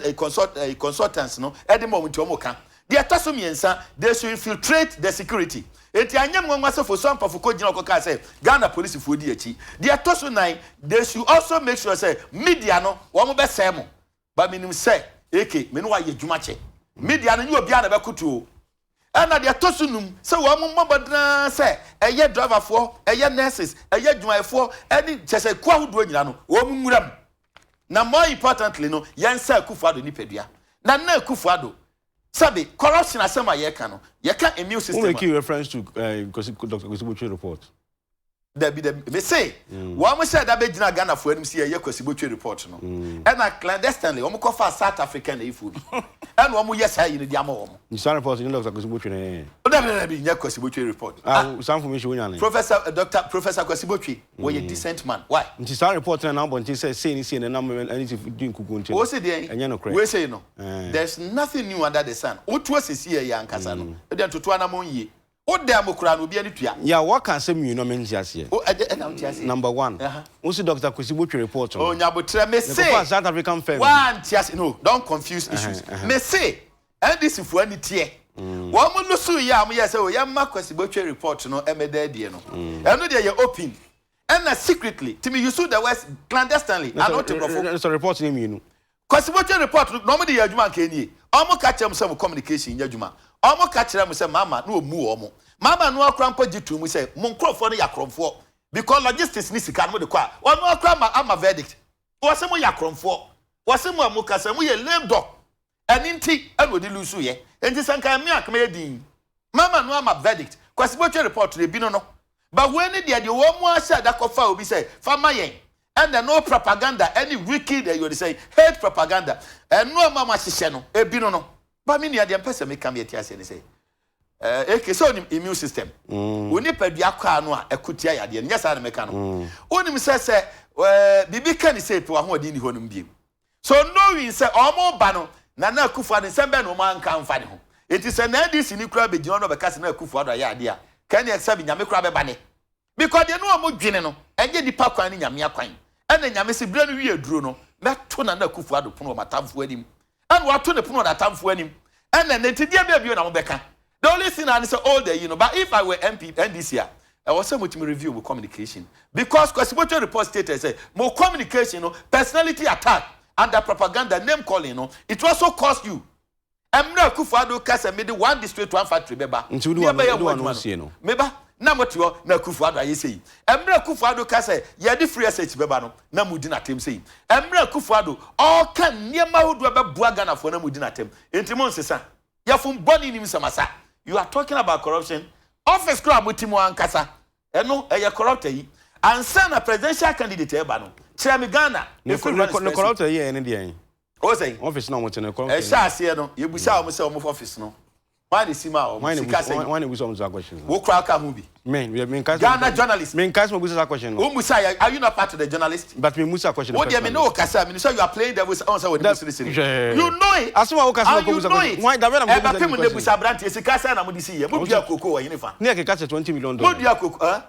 consultants no ɛde ma wɔn nti wɔn ka. Deɛ ɛtɔ so mmiɛnsa, they should infiltrate the security. Eti anyɛ mu nwanwa sɛ Fosu Ampafo kɔ gyina ɔkɔka sɛ Ghana polisifoɔ di akyi. Deɛ ɛtɔ so nan, they should also make sure sɛ media no wɔn bɛsɛɛ mo. Ba menim sɛ AK me ne wayɛ adwuma kyɛ. Media no nyɛ obiara na ɛbɛkoto o. Ɛna deɛ ɛtɔ so num sɛ wɔn mmɔ mmɔden sɛ ɛyɛ driverfoɔ, ɛyɛ nurses, ɛyɛ adwumayɛfoɔ ɛne kyɛ sɛ kuo ahodoɔ nyinaa no wɔn nwura mu. Na more importantly no yɛn nsa Akufo-Addo nipadua. Na na Akufo-Addo sɛbi corruption asɛm a yɛka no yɛka immune Who system make a you reference to Dr. Kwesi Botchwey report? Dabi dabi, me se wɔn hyɛ da bɛgyina Ghanafoɔ anim sɛ yɛyɛ Kwasi Botchwey report no ɛna clandestinely wɔn kɔfa South African ayifoɔ bi ɛna wɔn yɛ saa yi no de ama wɔn. Nti saa report ne Dr. Kwesi Botchwey na ɛyɛ. Dabi dabi, nyɛ Kwasi Botchwey report. Ah, saa information wo nya ne. Professor Doctor Professor Kwasi Botchwey wɔyɛ decent man, why? Nti saa report na na abɔnten sɛ sei ne sei na nam ɛne ti di nkuku nti no. Wo se deɛn? Ɛnyɛ nokorɛ. Wei sei no Eh. there's nothing new under the sun. Wotu asisi yɛ yɛ ankasa no ɛdeɛ ntoto anamɔ yie wo dan mu koraa no obi ani tua. Ya wɔka asɛm mmienu a mente aseɛ. O ɛdeɛ ɛna wonte aseɛ. Number one, Aha. wo se Dr. Kwesi Botchwey report no. O nyabotrɛ me se. Mekɔfa South African firm. Wante ase no, don't confuse issues. Me se NDC foɔ ani teɛ. Wɔn mo lusu yɛ a wɔn yɛ sɛ o yɛn ma Kwesi Botchwey report no ɛmɛda adie no. Ɛno deɛ yɛ open. Ɛna secretly, timi use the words clandestinely, ano te brɔfo. Sɛ report no mmienu. Kwasi Botchwey report no na wɔn de yɛ adwuma nka nie. Wɔn ka kyerɛ mo sɛ mo communication nyɛ adwuma. Wɔn ka kyerɛ mo sɛ Mama na ɔmmu wɔn. Mama no ara koraa mpo gye too mu sɛ mo nkorɔfoɔ no yɛ akorɔmfoɔ because logistics ne sika no mode kɔ a, ɔno ara koraa ama ama verdict. Wɔse moyɛ akorɔmfoɔ. Wɔse mo a mokasa moyɛ lame dog. Ɛno nti na ɔde lose yɛ. Nti sɛ nka ɛme a nka mɛyɛ dinn. Mama no ama verdict. Kwasi Botwe report no ebi no no. But wei ne deɛ deɛ wɔn ara hyɛɛ da kɔfaa obi sɛ fa ma yɛn. Ɛna ɛno propaganda ɛne wicked ɛyi wɔde sɛn hate propaganda. Ɛno a mo a moahyehyɛ no ebi no no. But me nua deɛ mpɛ sɛ meka me ɛte aseɛ ne sɛ eh, AK sɛ onim immune system. Wo nipadua kwaa no a ɛko tia yadeɛ no nyɛ saa na mɛka no. Wonim sɛ sɛ eh, biribi ka ne sei pɛ w'ahoɔden nni hɔ nom biem. So knowing sɛ ɔmo ba no Nana Akufo Addo nsɛm bɛn na ɔmo anka amfa ne ho? Enti sɛ na NDC ni koraa bɛgyina hɔ na ɔbɛka sɛ na Akufo Addo ayɛ adeɛ a, ka ɛneɛ sɛbe Nyame koraa bɛba nɛ. Because deɛ na ɔmo dwene no ɛnyɛ nipa kwan ne Nyame akwan. Ɛna Nyame se berɛ no wie aduro no mɛto Nana Akufo Addo pono wɔ m'atamfoɔ anim. Ɛna wato ne pono wɔ n'atamfoɔ anim. Ɛna ɛnɛ nti deɛ bɛn bio na mobɛka? The only thing ara ne sɛ old ayi no but if I were MP, NDC a, ɛwɔ sɛ motumi review mo communication because Kwasi Botwe report stated sɛ mo communication no personality attack under propaganda name calling no it also cost you Mmerɛ Akufo Addo ka sɛ mede one district one factory bɛba Nti wode ne w'ano yɛbɛyɛ wode ho w'ano adwuma sie no no. meba na mote hɔ na Akufo Addo ayɛ sei Mmerɛ Akufo Addo ka sɛ yɛde free SH bɛba no na modi n'atem sei Mmerɛ Akufo Addo ɔreka nneɛma ahodoɔ a ɛbɛboa Ghanafoɔ na modi n'atem Nti monsesa Yafun bɔne nim nsɛm asa. You are talking about corruption office koraa a mote mu ankasa ɛno ɛyɛ corrupt ayi ansa na presidential candidate ɛba no kyerɛ me Ghana Ne ɛfiri ne Lawrence ne pɛn so corrupt ayi ɛne deɛn? O sɛn? Office na wɔte no corrupt Ɛhyɛ aseɛ no yɛbusaa wɔn sɛ wɔn office no hwan na esi maa wɔn Hwan na sika ebusa sɛn? hwan na ebusa wɔn saa questions no? Wo koraa ka ho bi. Me me me nka sɛ Ghana journalist. Me nka sɛ mo busa saa question no. Wo musa yɛ are you not part of the journalist? But me musa question no Wo deɛ me ne personally. wo kasa menim sɛ you are playing devil's ɔn sɛ wɔde mu That sirisiri. hwɛ. You know it Asɛm a woka sɛ and mekɔ you busa know question. it. Why da bɛn na mekɔ busa Ɛbɛpem ne nnɛ question? busa aberanteɛ sika sɛn na mode sii yɛ? Mo Ɔmo dua sɛ koko wɔ henefa? ne yɛ keka sɛ 20 million Mo dollars. dua koko eh?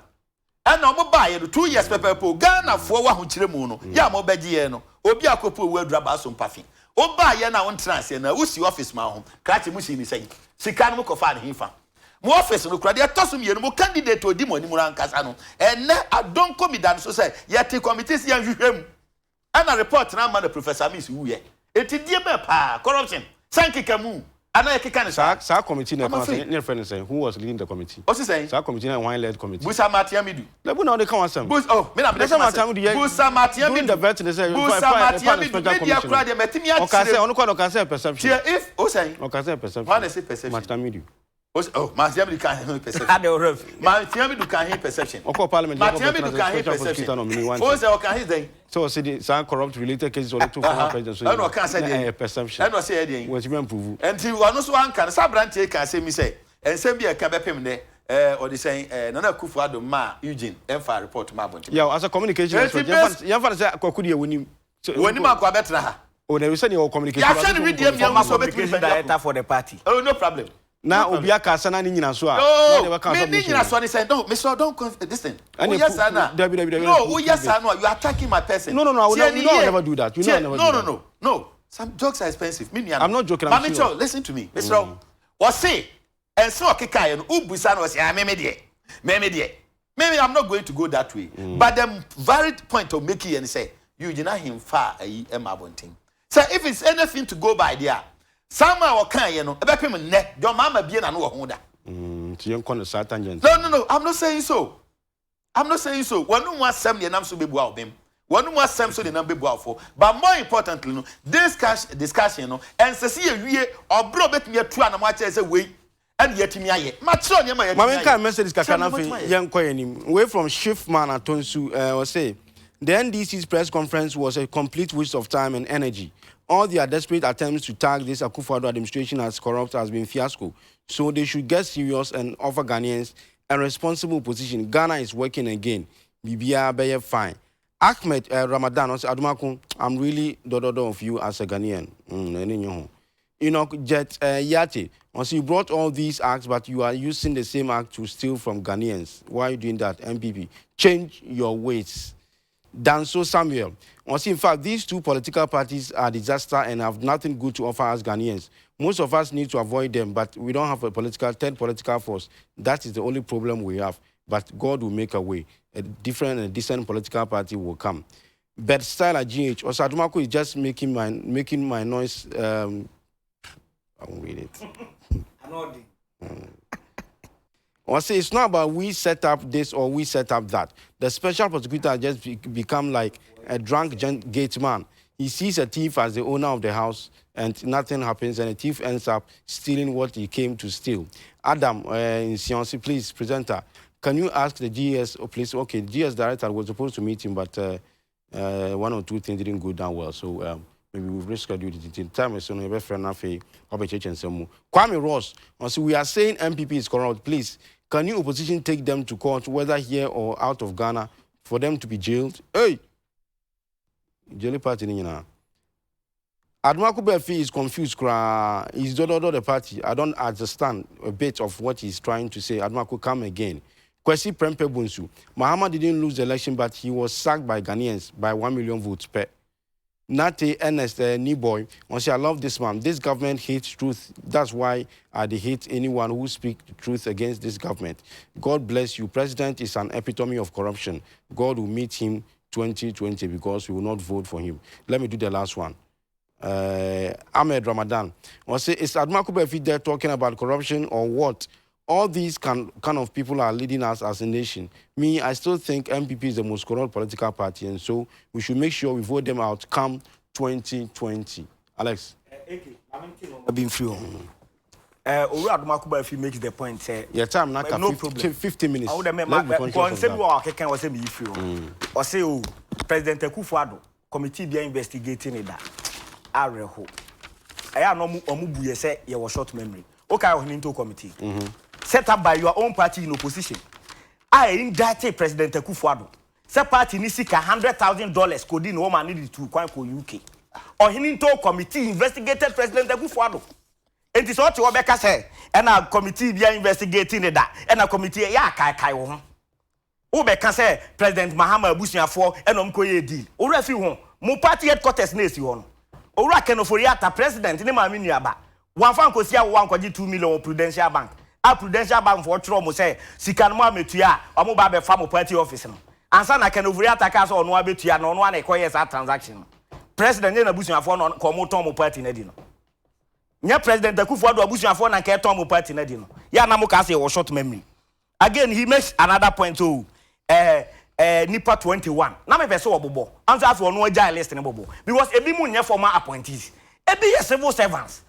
Ɛna ɔmo baeɛ no 2 years pɛpɛɛpɛ o Ghanafoɔ wɔ ahokyerɛ mu no yɛ a mo bɛgye yɛn no obi akɔpɛ owu aduru abaa so mpafe. Wo baeɛ no a wo ntena aseɛ no a wo si office maa wo ho krakye mo sii ne sɛn? Sika no mo kɔfaa no hefa? Mo office no kora deɛ ɛtɔ so mmienu mo candidate a ɔdi mo anim no ankasa no ɛnnɛ adonko mi da no so sɛ yɛte committee sɛ yɛnhwehwɛ mu ɛna report no ama na Professor Mills wuiɛ enti deɛ bɛn paa corruption sɛ nkekamu anaa yɛkeka no Saa saa saa committee na I'm ɛka sɛ afraid ne yɛfrɛ no sɛn? Who was leading the committee? Ɔsi sɛn? Saa committee na hwan led committee? Busa Martin Amidu. Dabi na ɔde ka w'asɛm. Bus oh me na mede Na sɛ ka Martin m'asɛm. Amidu yɛ Busa Martin during the Amidu. vetting sɛ Busa ɛfa ɛfa Martin no Amidu. special Me deɛ commission koraa no. deɛ matumi Ɔka sɛ akyerɛ mu. ɔno koraa na ɔka sɛ perception. Tie if o sɛn? Ɔka sɛ perception. Hwan na ɛsɛ perception? Martin Amidu. O sɛ oh Martin Amidu ka he perception. Ade ɔwerɛ fi. Martin Amidu ka he perception. Ɔkɔɔ parliament yɛ Martin kɔ Amidu bɛtena sɛ ka he special perception. prosecutor nominee one O time. sɛ ɔka he dɛn? Sɛ ɔse de saa corrupt related cases ɔde to former president so Ɛna nyinaa ɔka sɛ na deɛn? ɛyɛ perception. Ɛna ɔsɛ ɛyɛ deɛn? Wɔntumi amprove. Nti ɔno nso anka no saa aberanteɛ yi ka asɛm yi sɛ nsɛm bi a ɛka bɛpem nnɛ ɛɛ ɔde sɛn ɛɛ Nana Akufo Addo maa Eugene ɛmfaa report maa abɔnten. Yaw as a communication Enti expert base yɛmfa no sɛ Kwaku deɛ wɔnim. Sɛ wɔnim anko abɛtena ha. O na sɛ deɛ wɔ communication. Yɛahwɛ no wedeɛ mmienu Former so ɔbɛtumi communication nipa director biako. for the party. Oh no problem. Na No obi problem. aka asa na ne nyina so a. Na No, ɔde bɛka me ne submission. nyina so ne sɛ no, Mr. Don't conf this thing. Ɛne Woyɛ saa na. Dabi dabi dabi. No, woyɛ saa no a you are attacking my person. No no no, I will Tie never, ne you know I will yie. never do that. You know Tie I will never no do no that. no no. Some jokes are expensive. Me nua no. I'm not joking, I'm Maame serious. kyɛw, listen to me. Mr. Wɔse ɛnso ɔkekaeɛ no wobusa no ɔse ah me me deɛ me me deɛ me me I'm not going to go that way. But the valid point of making yɛ ne sɛ Eugene Ahemfa a ayi ɛma abɔnten. Sɛ if it's anything to go by there, saa ma a ɔkaeɛ no ɛbɛpem nnɛ John Mahama bie n'ano wɔ ho da. Nti yɛnkɔ no saa tangent. No no no I'm not saying so. I'm not saying so. Wɔn mu asɛm deɛ nam so bɛbua ɔbɛm. Wɔn mu asɛm so deɛ nam bɛbua ɔfo. But more importantly no, this cash discussion no, ɛnsɛ sɛ yɛwie ɔbrɛ obɛtumi atu anam akyerɛ sɛ wei ɛne yɛtumi ayɛ. Makyerɛ nneɛma yɛtumi Maame ayɛ. nka message kakra Kyerɛ na nneɛma afei yɛtumi ayɛ. yɛnkɔ yɛn anim. Away from Schiffman Atonsu, ɔse the NDC's press conference was a complete waste of time and energy. All their desperate attempts to tag this Akufo-Addo administration as corrupt has been fiasco. So they should get serious and offer Ghanaians a responsible position. Ghana is working again. Bibia bɛyɛ fine. Ahmed Ramadan ɔse Adomako, I'm really dododo of you as a Ghanaian. Ɛne nyɛ ho. Enoch Jet Yate, ɔse you brought all these acts, but you are using the same act to steal from Ghanaians. Why are you doing that, NPP? Change your ways. Danso Samuel, ɔse in fact, these two political parties are disaster and have nothing good to offer us Ghanaians. Most of us need to avoid them, but we don't have a third political force. That is the only problem we have. But God will make a way. A different and decent political party will come. But Styler GH, ɔse Adomako is just making my noise. I won't read it. Or say it's not about we set up this or we set up that. The special prosecutor just become like a drunk gate man. He sees a thief as the owner of the house and nothing happens, and the thief ends up stealing what he came to steal. Adam in Sionsi, please, presenter, can you ask the GS, oh, please? Okay, GS director was supposed to meet him, but one or two things didn't go down well. So maybe we've rescheduled it. Time is on friend. Kwame Ross, so we are saying NPP is corrupt. Please, can you opposition take them to court, whether here or out of Ghana, for them to be jailed? Hey! Jelly party ni nyinaa. Adomako Baafi is confused koraa. He's dodo the party. I don't understand a bit of what he's trying to say. Adomako, come again. Kwesi Prempe Bonsu. Mahama didn't lose the election, but he was sacked by Ghanaians by 1 million votes per. Nate Ernest Boy, say I love this man. This government hates truth. That's why I hate anyone who speaks the truth against this government. God bless you. President is an epitome of corruption. God will meet him 2020 because we will not vote for him. Let me do the last one. Ahmed Ramadan. I say, is Adomako Baafi there talking about corruption or what? All these kind of people are leading us as a nation. Me, I still think NPP is the most corrupt political party, and so we should make sure we vote them out come 2020. Alex. Been free. Owura Adomako Baafi makes the point sɛ. Your time now. No problem. 50 minutes. Awo dem ma nsɛm bi wɔ akeka wɔ sɛ mi yi firi hɔ. Ɔsɛ o President Akufo-Addo committee bi investigating it da awerɛho. Ɛyɛ a na ɔmo bu yɛ sɛ yɛwɔ short memory. Okay, Ohene Ntow committee. Set up by your own party in opposition. A indicted President Akufo-Addo. Sɛ party ni sika $100,000 kodi na wɔn ma ne de tu kwan kɔ UK. Ohene Ntow committee investigated President Akufo-Addo. Nti sɛ ɔte hɔ bɛka sɛ ɛna committee bi investigating ne da, ɛna committee yɛ akaekae wɔ ho, wobɛka sɛ President Mahama abusuafoɔ ɛna ɔmo kɔ yɛ deal. Owura fi ho mo party headquarters na esi hɔ no, Owura Ken Ofori-Atta, president ne maame nuaba, wɔnfa nkosi awowa nkɔgye 2 million wɔ Prudential Bank, a Prudential Bank foɔ twerɛ ɔmo sɛ sika no mo ametua a ɔmo ba abɛfa mo party office no ansa na Ken Ofori-Atta kaa sɛ ɔno abɛtua na ɔno ana ɛkɔyɛ saa transaction no. President ne n'abusuafoɔ na kɔ ɔmo tɔn mo party no adi no, nyɛ President Akufo-Addo abusuafoɔ na nka ɛtɔn mo party no adi no. Yɛ anam ka sɛ yɛwɔ short memory. Again, he makes another point o nipa 21 na mepɛ sɛ wɔbobɔ anso afei ɔno agyae list ne bɔbɔ because ebi mu nyɛ former appointees, ebi yɛ civil servants.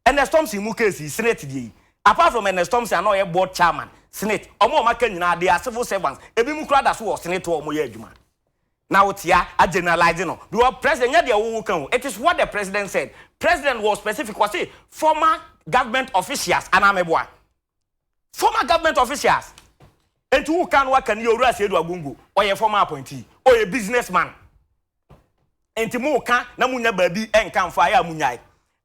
Ernest Thompson mu case yi, SSNIT deɛ yi, apart from Ernest Thompson a na ɔyɛ board chairman SSNIT, ɔmo a ɔmo aka nyinaa, they are civil servants. Ebi mu kura da so wɔ SSNIT hɔ, ɔmo yɛ adwuma na wotia a generalize no because president nyɛ deɛ wowo kan o. It is what the president said. President was specific, wɔse former government officials anameboa, former government officials. Nti wo kan waka ni Owura Seidu Agongo, ɔyɛ former appointee, ɔyɛ businessman. Nti mo ka na mo nya baabi ɛnka nfa ayɛ a mo nyae.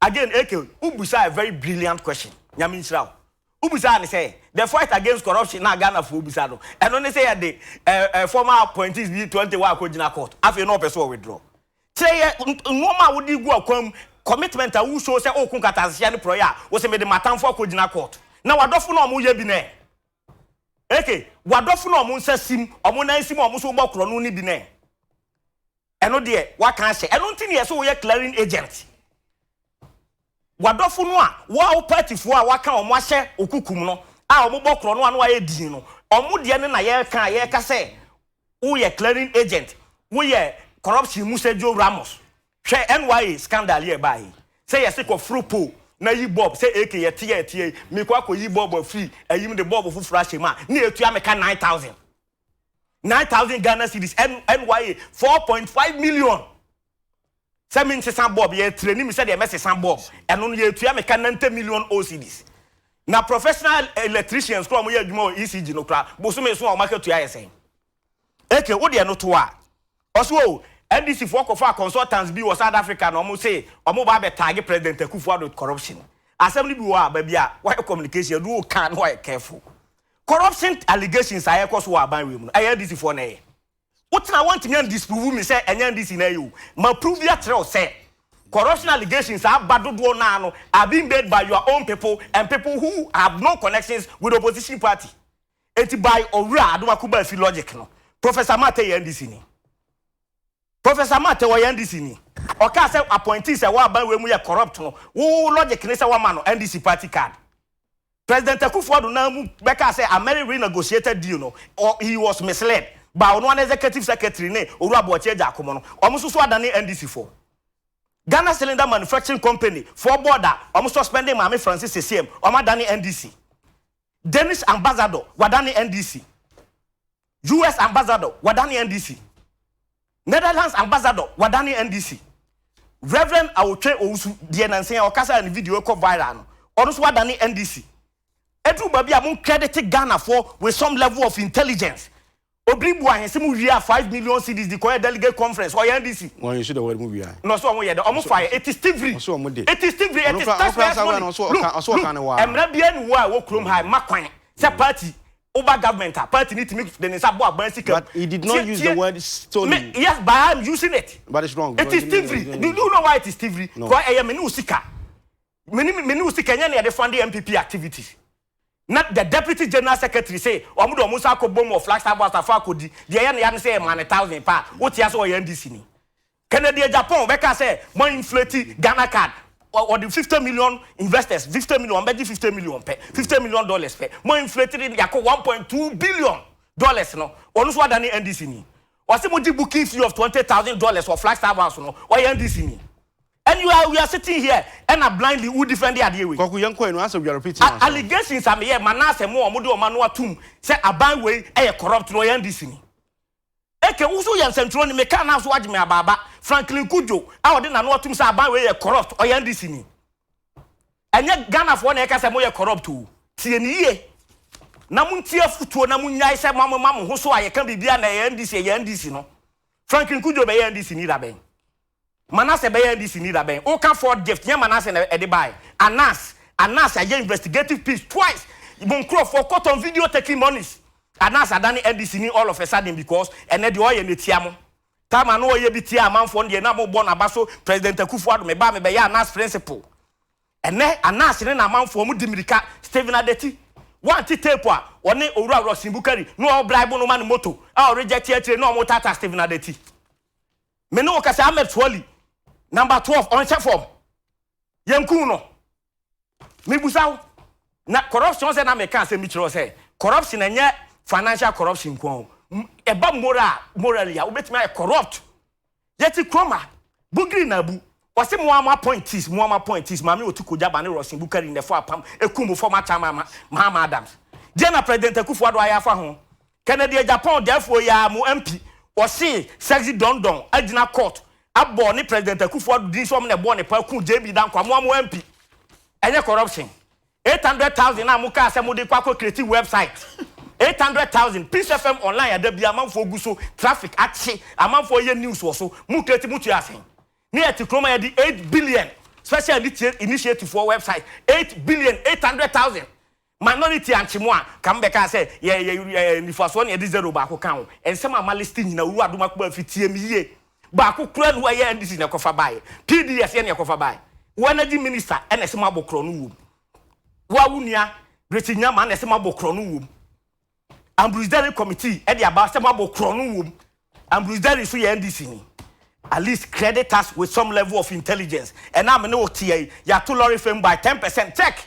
Again, AK ubusa a very brilliant question. Nyame nhyira wo. Ubusa ne sɛ the fight against corruption na Ghana fo ubusa no, ɛno ne sɛ yɛde ɛɛ ɛ former appointees bi 21 akɔ gyina court. Afei na ɔpɛ so wɔ withdraw. Kyerɛ yɛ nneɛma a wode gu akwan mu, commitment a wuso sɛ ɔko nkatasehyɛ ne porɔyɛ a wosɛ mede matamfo akɔ gyina court na wadɔfo na ɔmo yɛ bi nɛ. Eke wadɔfo na ɔmo nsa sim, ɔmo nan sim, ɔmo so bɔ korɔ no ne bi nɛ. Ɛno deɛ waka ahyɛ ɛno nti ne yɛ sɛ woyɛ clearing agent. Wadɔfo no a wɔa wo partyfoɔ a waka ɔmo ahyɛ okukum no a ɔmo bɔ korɔ no a no ayɛ din no, ɔmo deɛ no na yɛreka a yɛreka sɛ woyɛ clearing agent, woyɛ corruption mu Sergio Ramos. Hwɛ NYA scandal yɛ baa yi sɛ yɛsɛ kɔforo pole na yi bulb sɛ eke yɛte yɛ tie mekɔ akɔ yi bulb afiri ayim de bulb foforɔ ahyɛ mu a ne yɛtua meka 9,000, 9,000 Ghana cedis. NYA 4.5 million sɛ mi nsesa bulb, yɛ training mi sɛ deɛ mɛsesa bulb, ɛno no yɛtua meka 90 million cedis. Na professional electricians kora ɔmo yɛ adwuma wɔ ECG no kora, bosome so a ɔmo akatua yɛ sɛn? Eke wo deɛ no to a ɔso o NDC foɔ kɔfa consultants bi wɔ South Africa na ɔmo se ɔmo ba abɛ target President Akufo-Addo corruption. Asɛm no bi wɔ a baabi a wɔyɛ communication do o kan na wɔyɛ careful. Corruption allegations a yɛkɔ so wɔ aban wei mu no, ɛyɛ NDC foɔ na ɛyɛ. Wotena wɔntumi an disprove mi sɛ ɛnyɛ NDC na ɛyɛ o. Ma prove bi akyerɛ wo sɛ corruption allegations aba dodoɔ naa no are being made by your own people and people who have no connections with the opposition party. Eti by Owura Adomako Baafi logic no, Professor Mate yɛ NDC ni. Professor Mate wɔyɛ NDC ni. Ɔka sɛ appointees a wɔaban wei mu yɛ corrupt no, wo logic ne sɛ wɔma no NDC party card. President Akufo-Addo nan mu bɛkaa sɛ Ameri renegotiated deal no, he was misled by ɔno ara ne executive secretary ne Owura Boakye Agyarko no, wɔn nso so adane NDC foɔ. Ghana Cylinder Manufacturing Company foɔ board a wɔn suspending Maame Francis Esiem, wɔn adane NDC. Danish Ambassador wadane NDC. US Ambassador wadane NDC. Netherlands Ambassador wadane NDC. Reverend Awotwe Owusu deɛ nansa yi a ɔkasa a ne video kɔ viral no, ɔno nso wadane NDC. Ɛduru baabi a mo credit Ghanafoɔ with some level of intelligence. Obiri bu ahe sɛ mo wia 5 million cedis de kɔyɛ delegate conference, ɔyɛ NDC. Wɔn use the word mu wia. Na ɔsɛ ɔmo yɛ dɛ ɔmo fa yɛ, it is thievery. Ɔsɛ ɔmo de. It is thievery, it is taxpayers money. Look, look, mmerɛ biara ni wɔ a ɛwɔ kurom ha mma kwan sɛ party woba government a, party ni tumi de ne nsa bɔ aban sika. But he did not use the word stolen. Me, yes, but I am using it. But it's wrong. It is thievery. Do you know why it is thievery? No. Because ɛyɛ me ne wo sika. Me ne wo sika nyɛ na yɛde fund NPP activities. Na the deputy general secretary say ɔmo de ɔmo nsa akɔ bom wɔ Flagstaff House afa akɔdi deɛ ɛyɛ ne ya no sɛ ɛma ne 1,000 pa a wotia sɛ ɔyɛ NDC ni. Kennedy Agyapong bɛka sɛ mo inflate Ghana Card, ɔde 50 million investors, 50 million bɛgye 50 million pɛ, $50 million pɛ, mo inflate de yakɔ $1.2 billion no, ɔno nso adane NDC ni. Ɔsɛ mo gye booking fee of $20,000 wɔ Flagstaff House no, ɔyɛ NDC ni. And you are we are sitting here ɛna blindly wo defend adeɛ wei. Kɔkɔ yɛn kɔ yi no asɛ we are repeating ourselves. Allegations a meyɛ Manasseh mu a wɔde wɔn ano atum sɛ aban wei ɛyɛ corrupt no, ɔyɛ NDC ni. Eke woso yɛ nsɛntwerɛ ni, meka na so agye me abaaba. Franklin Cudjoe a ɔde n'ano atum sɛ aban wei yɛ corrupt, ɔyɛ NDC ni. Ɛnyɛ Ghanafoɔ na ɛka sɛ moyɛ corrupt o. Tie ne yie na montie afotuo na monyae sɛ moamoma mo ho so a yɛka biribia na ɛyɛ NDC, ɛyɛ NDC no. Franklin Cudjoe bɛyɛ NDC ni da bɛn? Manasseh bɛyɛ NDC ni da bɛn? Woka Ford Gift, nyɛ Manasseh na ɛde bae? Anas ayɛ investigative piece twice, mo nkurɔfoɔ caught on video taking monies. Anas adane NDC ni all of a sudden because ɛnɛ deɛ ɔyɛ ne tia mo. Time a na ɔyɛ bi tia amanfoɔ no deɛ, na mobɔ n'aba so. President Akufo Addo, meba mebɛyɛ Anas principal. Ɛnɛ Anas ne n'amanfoɔ mo di mirika. Stephen Adeti wante tape a ɔne Owura Rockson Bukari na ɔbribe no ma ne moto a ɔreject akyire na ɔmo tata Stephen Adeti. Me ne wo kasa, Ahmed Suale, number 12, ɔnhyɛ fam, yɛnkum no. Mebusa wo na corruption sɛ na meka asɛm bi kyerɛ wo sɛ corruption ɛnyɛ financial corruption nko o. Ɛba moral, morally a wobɛtumi ayɛ corrupt. Yɛte kurom a Bugri Naabu ɔsɛ mo ama appointees, mo ama appointees Maame Otu Kojaba ne Rockson Bukari nɛfo apam ekum mo former chairman Mahama Adams deɛ na President Akufo Addo ayɛ afa ho. Kennedy Agyapong dɛfoɔ yi a mo MP ɔse Sexy Dondon agyina court abɔ ne President Akufo Addo din sɛ ɔmo na ɛbɔ ne pa ku JB Danquah. Mo a mo MP, ɛnyɛ corruption? 800,000 a mo kaa sɛ mo de kɔ akɔ create website, 800,000, Peace FM online ada bi amanfoɔ gu so, traffic akye amanfoɔ yɛ news wɔ so, mo create mo tua asɛn ne yɛ te kurom a yɛde 8 billion special initiative for website, 8 billion 800,000. Minority ankye mu a kam bɛka sɛ yɛ yɛ yɛ nifasoɔ ne yɛde zero baako ka ho. Nsɛm a ma list nyina, Owura Adomakoba afi tie mi yie, baako kura no ɛyɛ NDC na ɛkɔfa baeɛ, PDS yɛ na ɛkɔfa baeɛ. Wo energy minister ɛna ɛsɛ mo abɔ korɔ no wom. Wo a wo nua Richard Nyama na ɛsɛ mo abɔ korɔ no wom. Ambrose Dery committee ɛde aba sɛ mo abɔ korɔ no wom. Ambrose Dery nso yɛ NDC ni. At least credit us with some level of intelligence. Ɛna me ne wo te yi, yɛato lorry fare by 10%, check.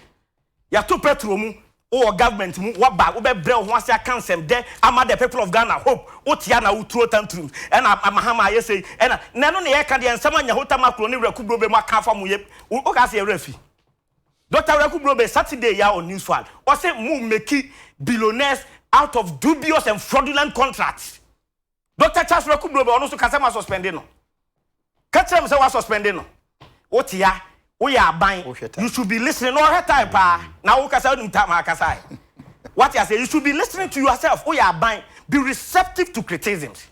Yɛato petrol mu. Wowɔ government mu, waba wobɛbrɛ wo ho ase aka nsɛm dɛ ama the people of Ghana hope. Wotia na woturo tantrums ɛna Mahama ayɛ sei ɛna na ɛno ne yɛka deɛ nsɛm anya ho Tamakloe ne Werɛku Brobe mu aka afa mu yɛ woka sɛ yɛwerɛ afi. Dr Werɛku Brobe, Saturday ya on Newsfile, ɔsɛ mo make billionaires out of dubious and fraudulent contracts. Dr Charles Werɛku Brobe, ɔno nso kasa ma suspend no. Ka kyerɛ me sɛ wa suspend no. Wote ya, woyɛ aban, you should be listening. Na ɔhwɛ time paa na wo kasa wonim time akasa ɛ wate aseɛ. You should be listening to yourself. Woyɛ aban, be receptive to criticisms.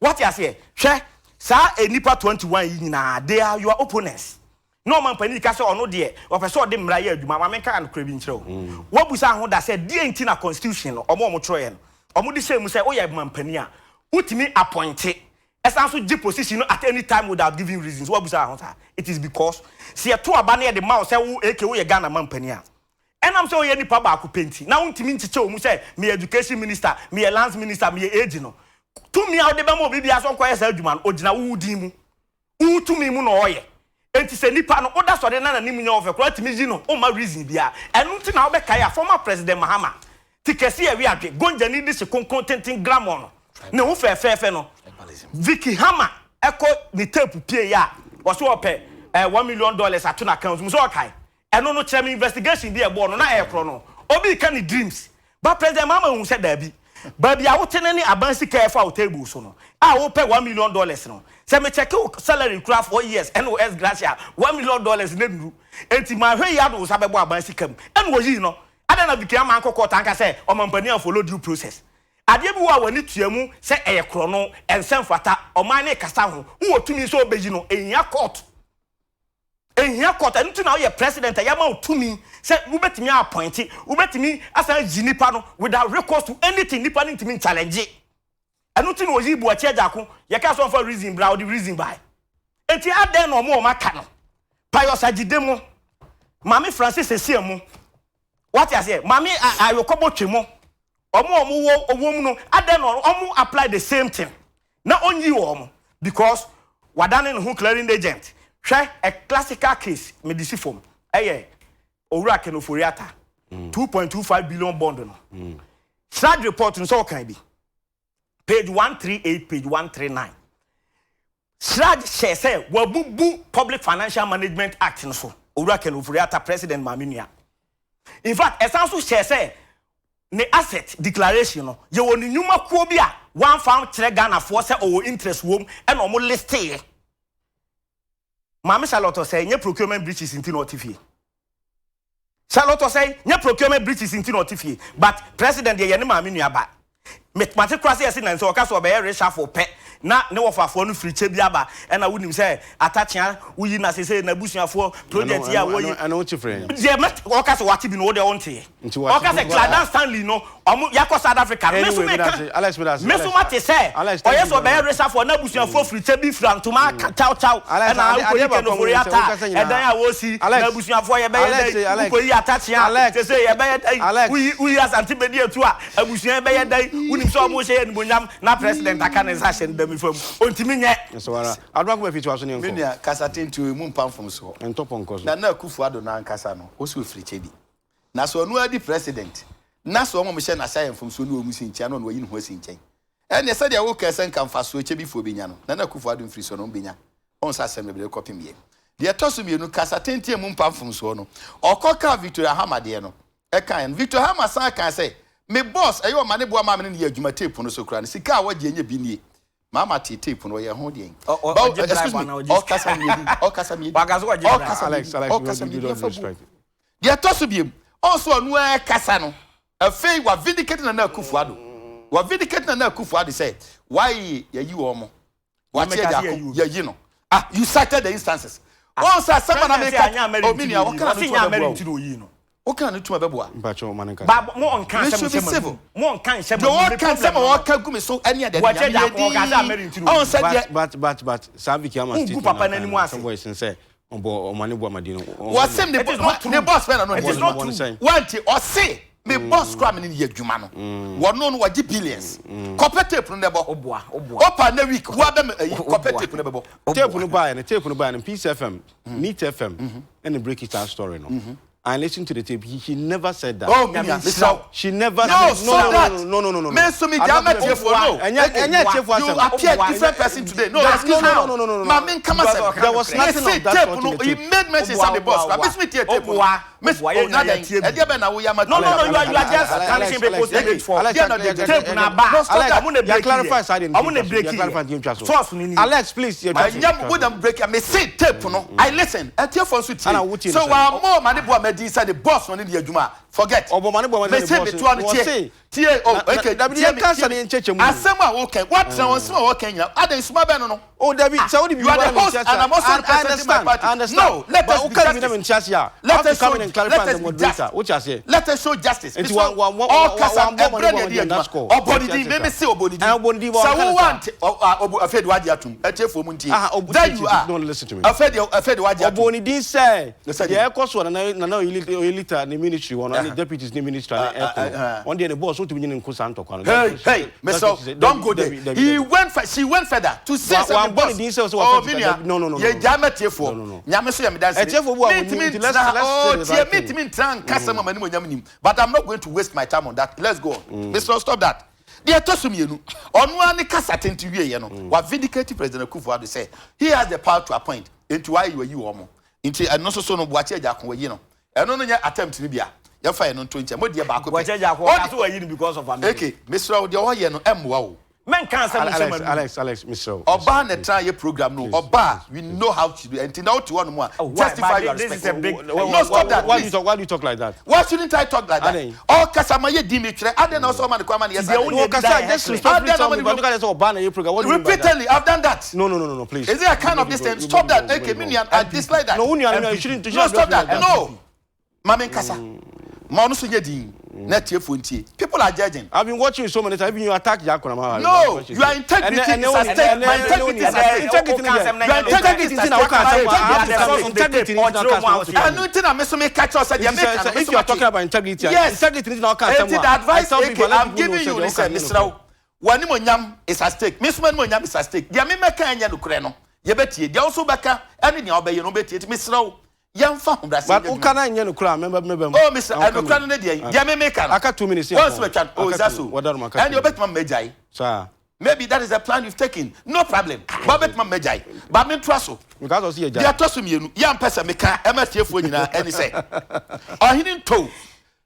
Wate aseɛ? Hwɛ saa nipa 21 yi nyinaa, they are your opponents. Na ɔman panin ka sɛ ɔno deɛ ɔpɛ sɛ ɔde mmara yɛ adwuma. Maame, nka anokora bi nkyerɛ wo. Wabusa ho da sɛ deɛ nti na constitution no ɔmo a ɔmo twerɛɛ no, ɔmo de hyɛ mu sɛ woyɛ man panin a wotumi appoint ɛsan so gye position no at any time without giving reasons? Wabusa ho saa? It is because sɛ yɛto aba no yɛde ma wo sɛ wo eke woyɛ Ghana man panin a, ɛnam sɛ woyɛ nipa baako pɛ nti na wontumi nkyekyɛ wo mu sɛ meyɛ education minister, meyɛ lands minister, meyɛ age no. Tumi a wode bɛma obi bia sɛ ɔnkɔyɛ saa adwuma no, ogyina wo din mu, wo tumi mu na ɔyɛ. Enti sɛ nipa no woda sɔre na n'anim nyɛ wo fɛ koraa wotumi yi no womma reason biara. Ɛno nti na wobɛkae a former President Mahama ti kɛse a ɛwe adwe, Gonjani de hye kronkron tenten Gramon no, ne ho fɛɛfɛɛfɛ no, Vicky Hammer kɔ ne tape pieeɛ a ɔse ɔpɛ eh, $1 million ato n'account mu sɛ ɔkae. Ɛno no kyerɛ me investigation bi a ɛbɔɔ no na ɛyɛ korɔ no. Obi reka ne dreams but President Mahama hu sɛ daabi. Baabi a wote no ne aban sika a ɛfa wo table so no a wopɛ $1 million no, sɛ me check wo salary koraa 4 years ɛne wo ex gratia a, $1 million no nnuru. Enti manhwɛ yie ade wo nsa bɛbɔ aban sika mu. Ɛna ɔyii no. Adɛn na Vicky Hammer ankɔ court anka sɛ ɔmampanin amfollow due process? Adeɛ bi wɔ hɔ a w'ani tua mu sɛ ɛyɛ korɔno, ɛnsɛ mfata, ɔman no rekasa ho, wowɔ tumi sɛ wobɛyi no, ɛnhia court. Ɛnhia court, ɛno nti na woyɛ president a yɛama wo tumi sɛ wobɛtumi a appointe, wobɛtumi asan ayi nipa no without recourse to anything, nipa no ntumi nchallenge. Ɛno nti na ɔyii Boakye Agyarko, yɛkaa sɛ ɔmfa reason bra, ɔde reason bae. Enti adɛn na ɔmo a ɔmo aka no, Pius Agyide mo, Maame Francis Essien mo, wate aseɛ, Maame Ayokɔ Botwe mo, ɔmo a ɔmo wɔ ɔwɔ mu no, adɛn na ɔmo apply the same thing na ɔnyi wɔn because wadane ne ho clearing agent. Hwɛ a classical case mede si fam ɛyɛ Owura Ken Ofori-Atta 2.25 billion bond no. CHRAJ report no sɛ ɔkan bi page 138 page 139 CHRAJ hyɛ sɛ wabubu Public Financial Management Act no so. Owura Ken Ofori-Atta, president maame nua. In fact, ɛsan so hyɛ sɛ ne asset declaration no, yɛwɔ ne nnwumakuo bi a wamfa kyerɛ Ghanafoɔ sɛ ɔwɔ interest wom ɛna ɔmo listeeɛ. Maame Charlotte Osei nyɛ procurement breaches nti na ɔte fie. Charlotte Osei nyɛ procurement breaches nti na ɔte fie, but president deɛ yɛ ne maame nua ba. Mate koraa sɛ yɛse nansa ɔka sɛ ɔbɛyɛ reshuffle pɛ na ne wɔfafoɔ no firi kyɛ bi aba ɛna wonim sɛ Atakyea woyi na sese n'abusuafoɔ project yi a wɔyi ɛno wote frɛ deɛ mɛ ɔka sɛ wate bi no wo deɛ wonteɛ. Nti wate Ɔka sɛ Cladan Stanley no ɔmo yakɔ South Africa no me nso Anyway, meka medase Alex medase me nso Alex mate sɛ Alex thank ɔyɛ you sɛ very ɔbɛyɛ much. reshuffle na abusuafoɔ firi kyɛ bi fira ntoma aka kyaw kyaw Alex ɛna ade wokɔyi adeɛ Ken baako a mo yɛ sɛ Ofori-Atta wokasa ɛdan nyinaa a wɔsi na Alex abusuafoɔ yɛbɛyɛ Alex dɛn Alex wokɔyi Atakyea Alex sese yɛbɛyɛ dɛn Alex woyi woyi Asante Bediatuo a abusua yɛbɛyɛ dɛn wonim sɛ ɔmo hyɛ yɛ animuonyam na president aka ne nsa ahyɛ ne dam fam ɔntumi nyɛ. Ɛsɛ wara Adoma kɔ baafi toa so ne Me nkɔ nua, kasa tenten emu mpa mfomsoɔ. Ntɔ pɔnkɔ so. Nana Akufo-Addo no ankasa no, ɔsi ɔfiri kyɛ bi. Na sɛ ɔno ara di president, na sɛ wɔn a wɔhyɛ n'ase ayɛ mfomsoɔ ne wɔn si nkyɛn a, na ɔno wayi ne ho asi nkyɛn. Ɛnneɛ sɛdeɛ wokae sɛ nka mfasoɔ kyɛbifoɔ bɛnya no, Nana Akufo-Addo mfiri so no, wɔbɛnya. Woahu sɛ asɛm bebree kɔpem yɛn. Deɛ ɛtɔ so mmienu, kasa tenten mu mpa mfomsoɔ no, ɔkɔkaa Victoria Hamah deɛ no, ɛkaeɛ no, Victor Hamah san kaa sɛ, Me boss, ɛyɛ ɔma ne boa maa me ne no yɛ adwuma tape no so koraa no, sika a wɔgye ɛnyɛ bi nie. Mama tee tape no, ɔyɛ ho deɛn? Ɔ- ɔ- But, ɔgye bribe excuse me, anaa ɔgye sika? ɔkasa mmienu, ɔkasa mmienu, Waka sɛ ɔgye bribe. ɔkasa Alex, mmienu, Alex, ɔkasa with mmienu, due yɛmfa buo. respect. Deɛ ɛtɔ so biom, ɔn sɛ ɔno ara kasa no, afei wa vindicate Nana Akufo-Addo. Wa vindicate Nana Akufo-Addo sɛ, why yɛyi wɔn mo? Wakye Mɛka sɛ agya yɛyi ko, obi. yɛyi no. Ah, you cited the instances. Ɔn sɛ asɛm a na President meka, sɛ anyɛ Ameri oh, nti me na nua, oyi wɔka no. na Ɔse no nyɛ tuma Ameri bɛboa nti o. na oyi no. Woka no tuma bɛboa. Mpakyɛ ɔma no nkasa. Ba mo nka We asɛm should be nhyɛ civil. m'anum. Mo nka nhyɛ Deɛ m'anum. Me ɔka nsɛm problem a no no. ɔka gu me so ɛne adeade Boakye nyame agya yɛ ko ɔka sɛ Ameri din. nti na Ɔn oyi sɛ no. deɛ But but but but saa Vicky Hamah Wongu statement papa na n'anim ɔkae no, ase. sɛ voice no sɛ ɔbɔ ɔma ne boa ma di no. Wɔse ne It is not ne true. boss bɛn na no It is ne not Ɔbɔ no true. sɛn? Wanti ɔse me boss kora me ne no yɛ adwuma no. Wɔno no wɔgye billions. Kɔpɛ tape no na ɛbɔ. Woboa, woboa. Opa na week wo abɛ me ayi kɔpɛ Woboa. tape no bɛbɔ. Tape no baeɛ no, tape no baeɛ no, Peace FM, Neat FM, ɛna break it out story no. I listened to the tape. He never said that. Oh, me nua, mesrɛ wo. She never No, said so no, that no, no, no, no, no. me nso me gya mɛtiefoɔ no. Ɛnyɛ ɛnyɛ tiefo You asɛm. appear different person today. No, That- excuse me. no, no, no, no, no, no. Ma me nkama sɛm. There was Me nothing say of that tape sort no, in the he tape. made mention sɛ me boss. Oboa, Me nso me tie tape no. Oboa, Me Oboa, oh, yɛn na nyinaa dɛn? yɛtie bi. Ɛdeɛ bɛn na woyɛ ama No, no, no, you are just Alex, tarnishing people's Alex, image for Alex, Yeah, no, they- tape na ba. No, stop Alex, that. Ɔmo na yɛ break clarify yɛ. saa deɛ no Ɔmo na ntwa so. break Yɛ clarify yɛ. deɛ ntwa so. Source no ni. Alex, please, yɛ twa so. Ɛnyɛ wo na break me say tape no. I listen. Ɛtiɛfoɔ nso Ana tie. wotie no So sɛn? wa mo ma ne boa ma di sɛ ne boss no ne ne yɛ adwuma a, forget. Ɔbɔ ma ne boa ma Me ne say boss me toa no no. tie. Wɔse- Tie oh Na- na- okay. dabi, Tie yɛnka me sɛ tie ne me. yɛnkyɛkyɛ mu. Asɛm a wɔka wɔatena wɔn nsɛm a wɔka nyinaa. Adan suma bɛn no no. Oh, Dabi, sɛ wode You are biribi the ba na host mente ase and I'm a, also I representing my understand, party. I understand. No, let But us be woka biribi na justice. mente ase a, I Let have to us come show in and and clarify Let as us a be moderator. just. What you say? Let us show justice. Nti Mesrɛ wa- wo, wa- wa- wa- ɔkasa wa- wa- ɛbrɛ na ɛdi wa- adwuma. score. Ɔbɔ ne din, What you meme say? se ɔbɔ ne din. Eh, ɔbɔ ne din, but Sɛ ɔnka wo ne want, afei de wagye atom. Atiefoɔ mu ntie. Ah, ɔbɔ- There you are. Don't listen to me. Afei de wagye atom. Ɔbɔ ne din sɛ Sɛ deɛ deɛ? ɛkɔ so a Nana Oyelita ne ministry wɔ no ne deputies ne ministry ne ɛkɔ no. Ɔno deɛ ne boss wotumi nye ne nko saa ntɔkwa no. Hey, hey, That's what she Mr. said. Don't go Dabi, there. dabi, He dabi. went, she went further to say Wa- something. wa- bɔ ne din sɛ ɔsɛ Oh, wafa me sika, nua, dabi, no. yɛ gya ma tiefoɔ. No. Nyame so yɛ me danse. Ɛtiefoɔ bu a wɔnim, Mentumi nti let's- ntena- let's oh, say the tie, right thing. mentumi ntena nka sɛm a m'anim onyam nim. But I'm not going to waste my time on that. Let's go on. Mr. Stop that. Deɛ ɛtɔ so mmienu, ɔno ara ne kasa tenten wieɛ no, wa vindicate President Akufo-Addo sɛ he has the power to appoint. Nti wayɛ wayi wɔn mo. Nti ɛno nso so no, Boakye Agyarko wayi no. Ɛno no nyɛ attempt no bi a yɛmfa yɛn no nto nkyɛn. Mo deɛ baako pɛ. Boakye Agyarko, Ɔde- ɔka so wayi no because of America. Eke, mesrɛ wo, deɛ ɔyɛ no ɛmmoa wo. Menka asɛm nhyɛ Alex, m'anom. Alex, Alex, Mr. Ɔbaa na ɛtena yɛ program no, ɔbaa, we know how to do. Nti na wote hɔ nom a, Oh, why? justify But your this is respect. a big- No, stop that, Why do you please. talk? Why do you talk like that? Why shouldn't I talk like that? Aden. Ɔkasa ma yɛ di mi twerɛ. Aden na ɔsɔ ɔma ne kwan ma ne yɛ saa. Deɛ wo No, ne- Kasa, just respectfully Aden tell na me. ɔma But ne look at this Obama na program. What do you mean by that? Repeatedly, I've done that. No, please. Is there a kind of this thing? Stop that. Okay, me nua, I dislike that. No, wo nua no, you shouldn't. You No, shouldn't stop address me that. like No. Maame nkasa. Ma ɔno so nyɛ din. Na tiefoɔ ntie. People are judging. I've been watching you so many times. Even you attack Jack Konama. No, your integrity is at stake. My integrity is at stake. Integrity Your integrity is at stake. Integrity is not Ɛno nti na me so meka kyerɛ wo sɛ deɛ meka no, me If so you are mate. talking about integrity, integrity is not Enti the advice AK I'm giving you ni sɛ mesrɛ wo, w'animonyam is at stake. Me nso m'animonyam is at stake. Deɛ memɛka ɛnyɛ nokorɛ no, yɛbɛtie. Deɛ wo nso wobɛka ɛne nea wobɛyɛ no wobɛtie. Nti mesrɛ wo, yɛmfa ahobrɛaseɛ But nyɛ adwuma. woka na nyɛ no kora member member. Oh, Mr. Ɛnokora no ne deɛ, deɛ memeka no. Aka 2 minutes. Wɔn nso bɛtwa no. Oh, is that so? Wɔda no aka. Ɛnni obɛtuma mmɛgyae. Saa. Maybe that is the plan you've taken. No problem. Ba obɛtuma mmɛgyae. Ba me ntoa so. Because ɔsi yɛ Deɛ gya. ɛtɔ so mmienu, yɛ ampɛ sɛ meka ɛma tiefoɔ nyinaa ɛne sɛ Ɔhene Ntow,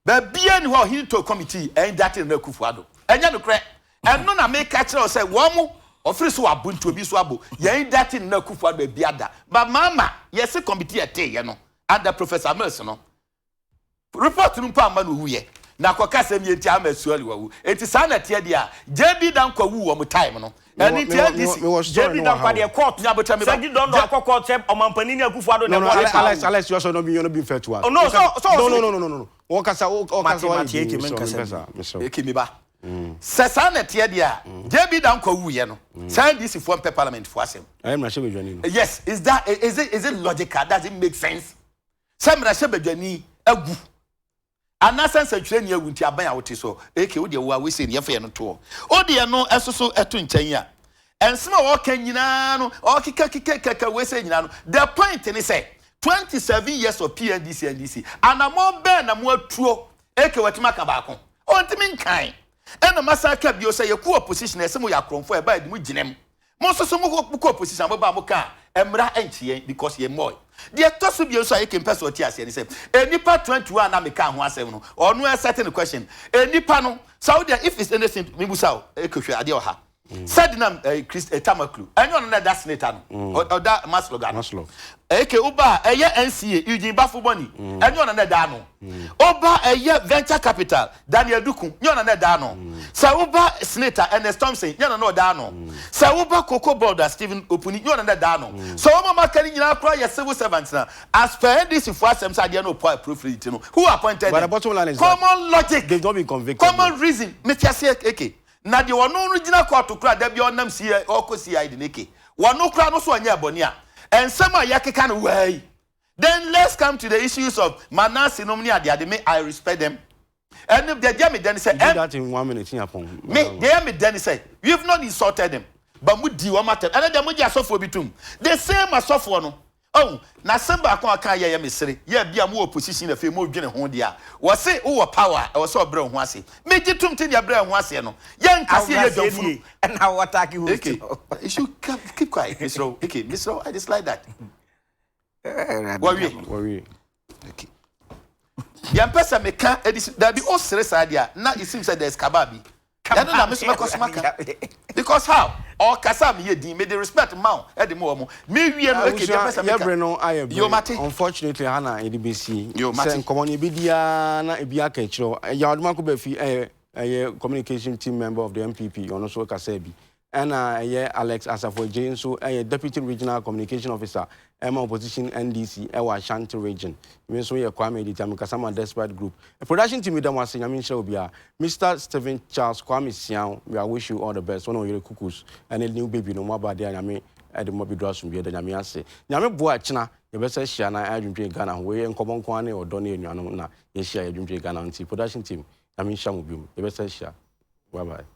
baabia ni hɔ a Ɔhene Ntow committee ɛn date no Akufo Addo. Ɛnyɛ nokorɛ. Ɛno na meka kyerɛ wo sɛ wɔn mo ɔfiri so wabo nti obi so abo yɛn date no Akufo Addo baabi ada. Ba maama yɛse committee ɛteeɛ no under Professor Mills no, report no mpo amma no owuyɛ na akɔka sɛm yɛ nti ama asuali wawu. Enti saa na ɛteɛ deɛ a JB Danquah wu wɔ mo time no, ɛno nti NDC Mewɔ story JB no wɔ Danquah ha. deɛ court. Nyabotire mi ba. Sɛ Gideon akɔ court sɛ ɔmampanin ne Akufo Addo No, na no, ɛbɔ Alex, ne Alex, Alex, you also not being, you're not being fair to us. Oh, no, so- No. Wɔkasa, wɔkasa, Mate, wɔyɛ mate, din, Eke, mesrɛ, menkasa mepɛ saa, mesrɛ. Eke mi ba, sɛ saa na ɛteɛ deɛ a JB Danquah wuyɛ no, saa NDC foɔ mpɛ parliament foɔ asɛm. Ɛyɛ mmarahyɛ badwani no. Yes, is that is it logical? Does it make sense sɛ mmarahyɛ badwani agu anaasɛ nsɛntwerɛni agu nti aban a wote so? Eke, wo deɛ wo a wosei ne yɛfa yɛ no toɔ, wo deɛ no ɛso so ɛto nkyɛn a ɛnsɛm a wɔka nyinaa no, ɔkeka keka keka wosei nyinaa no, the point ne sɛ 27 years of PNDC NDC, anammɔ bɛɛ na mo atuo? Eke, watumi aka baako? Ɔntumi nkan. Ɛna masa aka bio sɛ yɛkɔ opposition, ɛsɛ mo yɛ akorɔmfoɔ, ɛba yɛde mo gyina mu. Mo nso so mokɔ opposition, mo ba mo ka a mmara ɛnkye yɛn because yɛn mmɔɔ. Deɛ ɛtɔ so bio nso a yɛkɛ mpɛ sɛ ɔte aseɛ ne sɛ enipa 21 na meka ho asɛm no, ɔno ɛsɛte ne question. Enipa no sɛ wodeɛ, if it's anything, mibusa o, ɛkɔhwɛ adeɛ wɔ ha sɛde Chris Tamaklu, ɛnyɛ ɔno na ɛda senator no, ɔda Masloga no. Masloc. Eke, woba a ɛyɛ NCA, Eugene Baffoe-Bonnie, ɛnyɛ ɔno na ɛda no. Woba ɛyɛ Venture Capital, Daniel Duku, nyɛ ɔno na ɛda no. Sɛ woba Senator Ernest Thompson, nyɛ ɔno na ɔda no. Sɛ woba Cocoa Board a Stephen Opuni, nyɛ ɔno na ɛda no. Sɛ wɔn a maka ne nyinaa koraa yɛ civil servants na as per NDC fo asɛm sɛ adeɛ no ɔpɔ appropriate no, who appointed But the them? bottom line is that Common logic, they've not been convicted. Common reason, mete aseɛ. Eke, na deɛ ɔno no gyina kɔɔto kora da bi ɔnam ci ɔkɔ CID ne ke wɔno kora no so ɔnyɛ ɛbɔne a ɛnsɛm a yɛkeka no wai. Then let's come to the issues of Manase nom ne adeade. Me, I respect them. Ɛne deɛ me dɛ ne sɛ Do that in one minute. Nyapong. Me deɛ me dɛ ne sɛ we have not insulted them, but mo di wɔn atɛm. Ɛnɛ deɛ mo gye asɔfoɔ bi tum, the same asɔfoɔ no. Oh, na asɛm baako a aka yɛ yɛ mesere yɛ bi a mo wɔ opposition afei mo dwene ho deɛ a wɔse wowɔ power a ɛwɔ sɛ ɔbrɛ wo ho ase. Megye tom te deɛ brɛ wo ho aseɛ no, yɛnka se yɛ dwamfunu. Ɛna wɔtake host. Okay, you should keep quiet, Mr. O. Okay, Mr. O, I dislike that. Wɔwie. Worry. Okay. Yɛn pɛ sɛ meka ɛdi si dabi o sere saa deɛ a na it seems that there is kaba bi. Yɛn na me so mɛkɔ so maka because how ɔkasa mi yɛ din, me de respect ma o, ɛde mu wɔ mo me wie no. Okay, deɛ pɛ sɛ meka. Yɛbrɛ no ayɛ Yo, mate. brɛ. Unfortunately, ha na yɛde bɛsi. Yo, mate. Sɛ nkɔmmɔ no ebi diaa na ebi aka akyerɛ hɔ. Yaw Adomako Baafi ɛyɛ communication team member of the NPP, ɔno nso kasa bi. Ɛna ɛyɛ Alex Asafo Adjei nso ɛyɛ deputy regional communication officer. Ɛma opposition NDC ɛwɔ Ashanti Region. Me nso yɛ Kwame Edita, mekasa ma Despite Group. Production team, meda mo ase, Nyame nhyira obiara. Mr. Stephen Charles Kwame Sian, we wish you all the best. Wɔn a wɔyere kukus ɛne new baby no, mo aba adeɛ a Nyame ɛde mo abɛduru asomdwe, da Nyame ase. Nyame boa, kyena yɛbɛsɛ hyia na adwendwen Ghana ho. Wei nkɔmmɔ nko ara ne ɔdɔ ne anuanom na yɛhyia yɛdwendwen Ghana ho. Nti production team, Nyame nhyira mo biom. Yɛbɛsɛ hyia. Bye bye.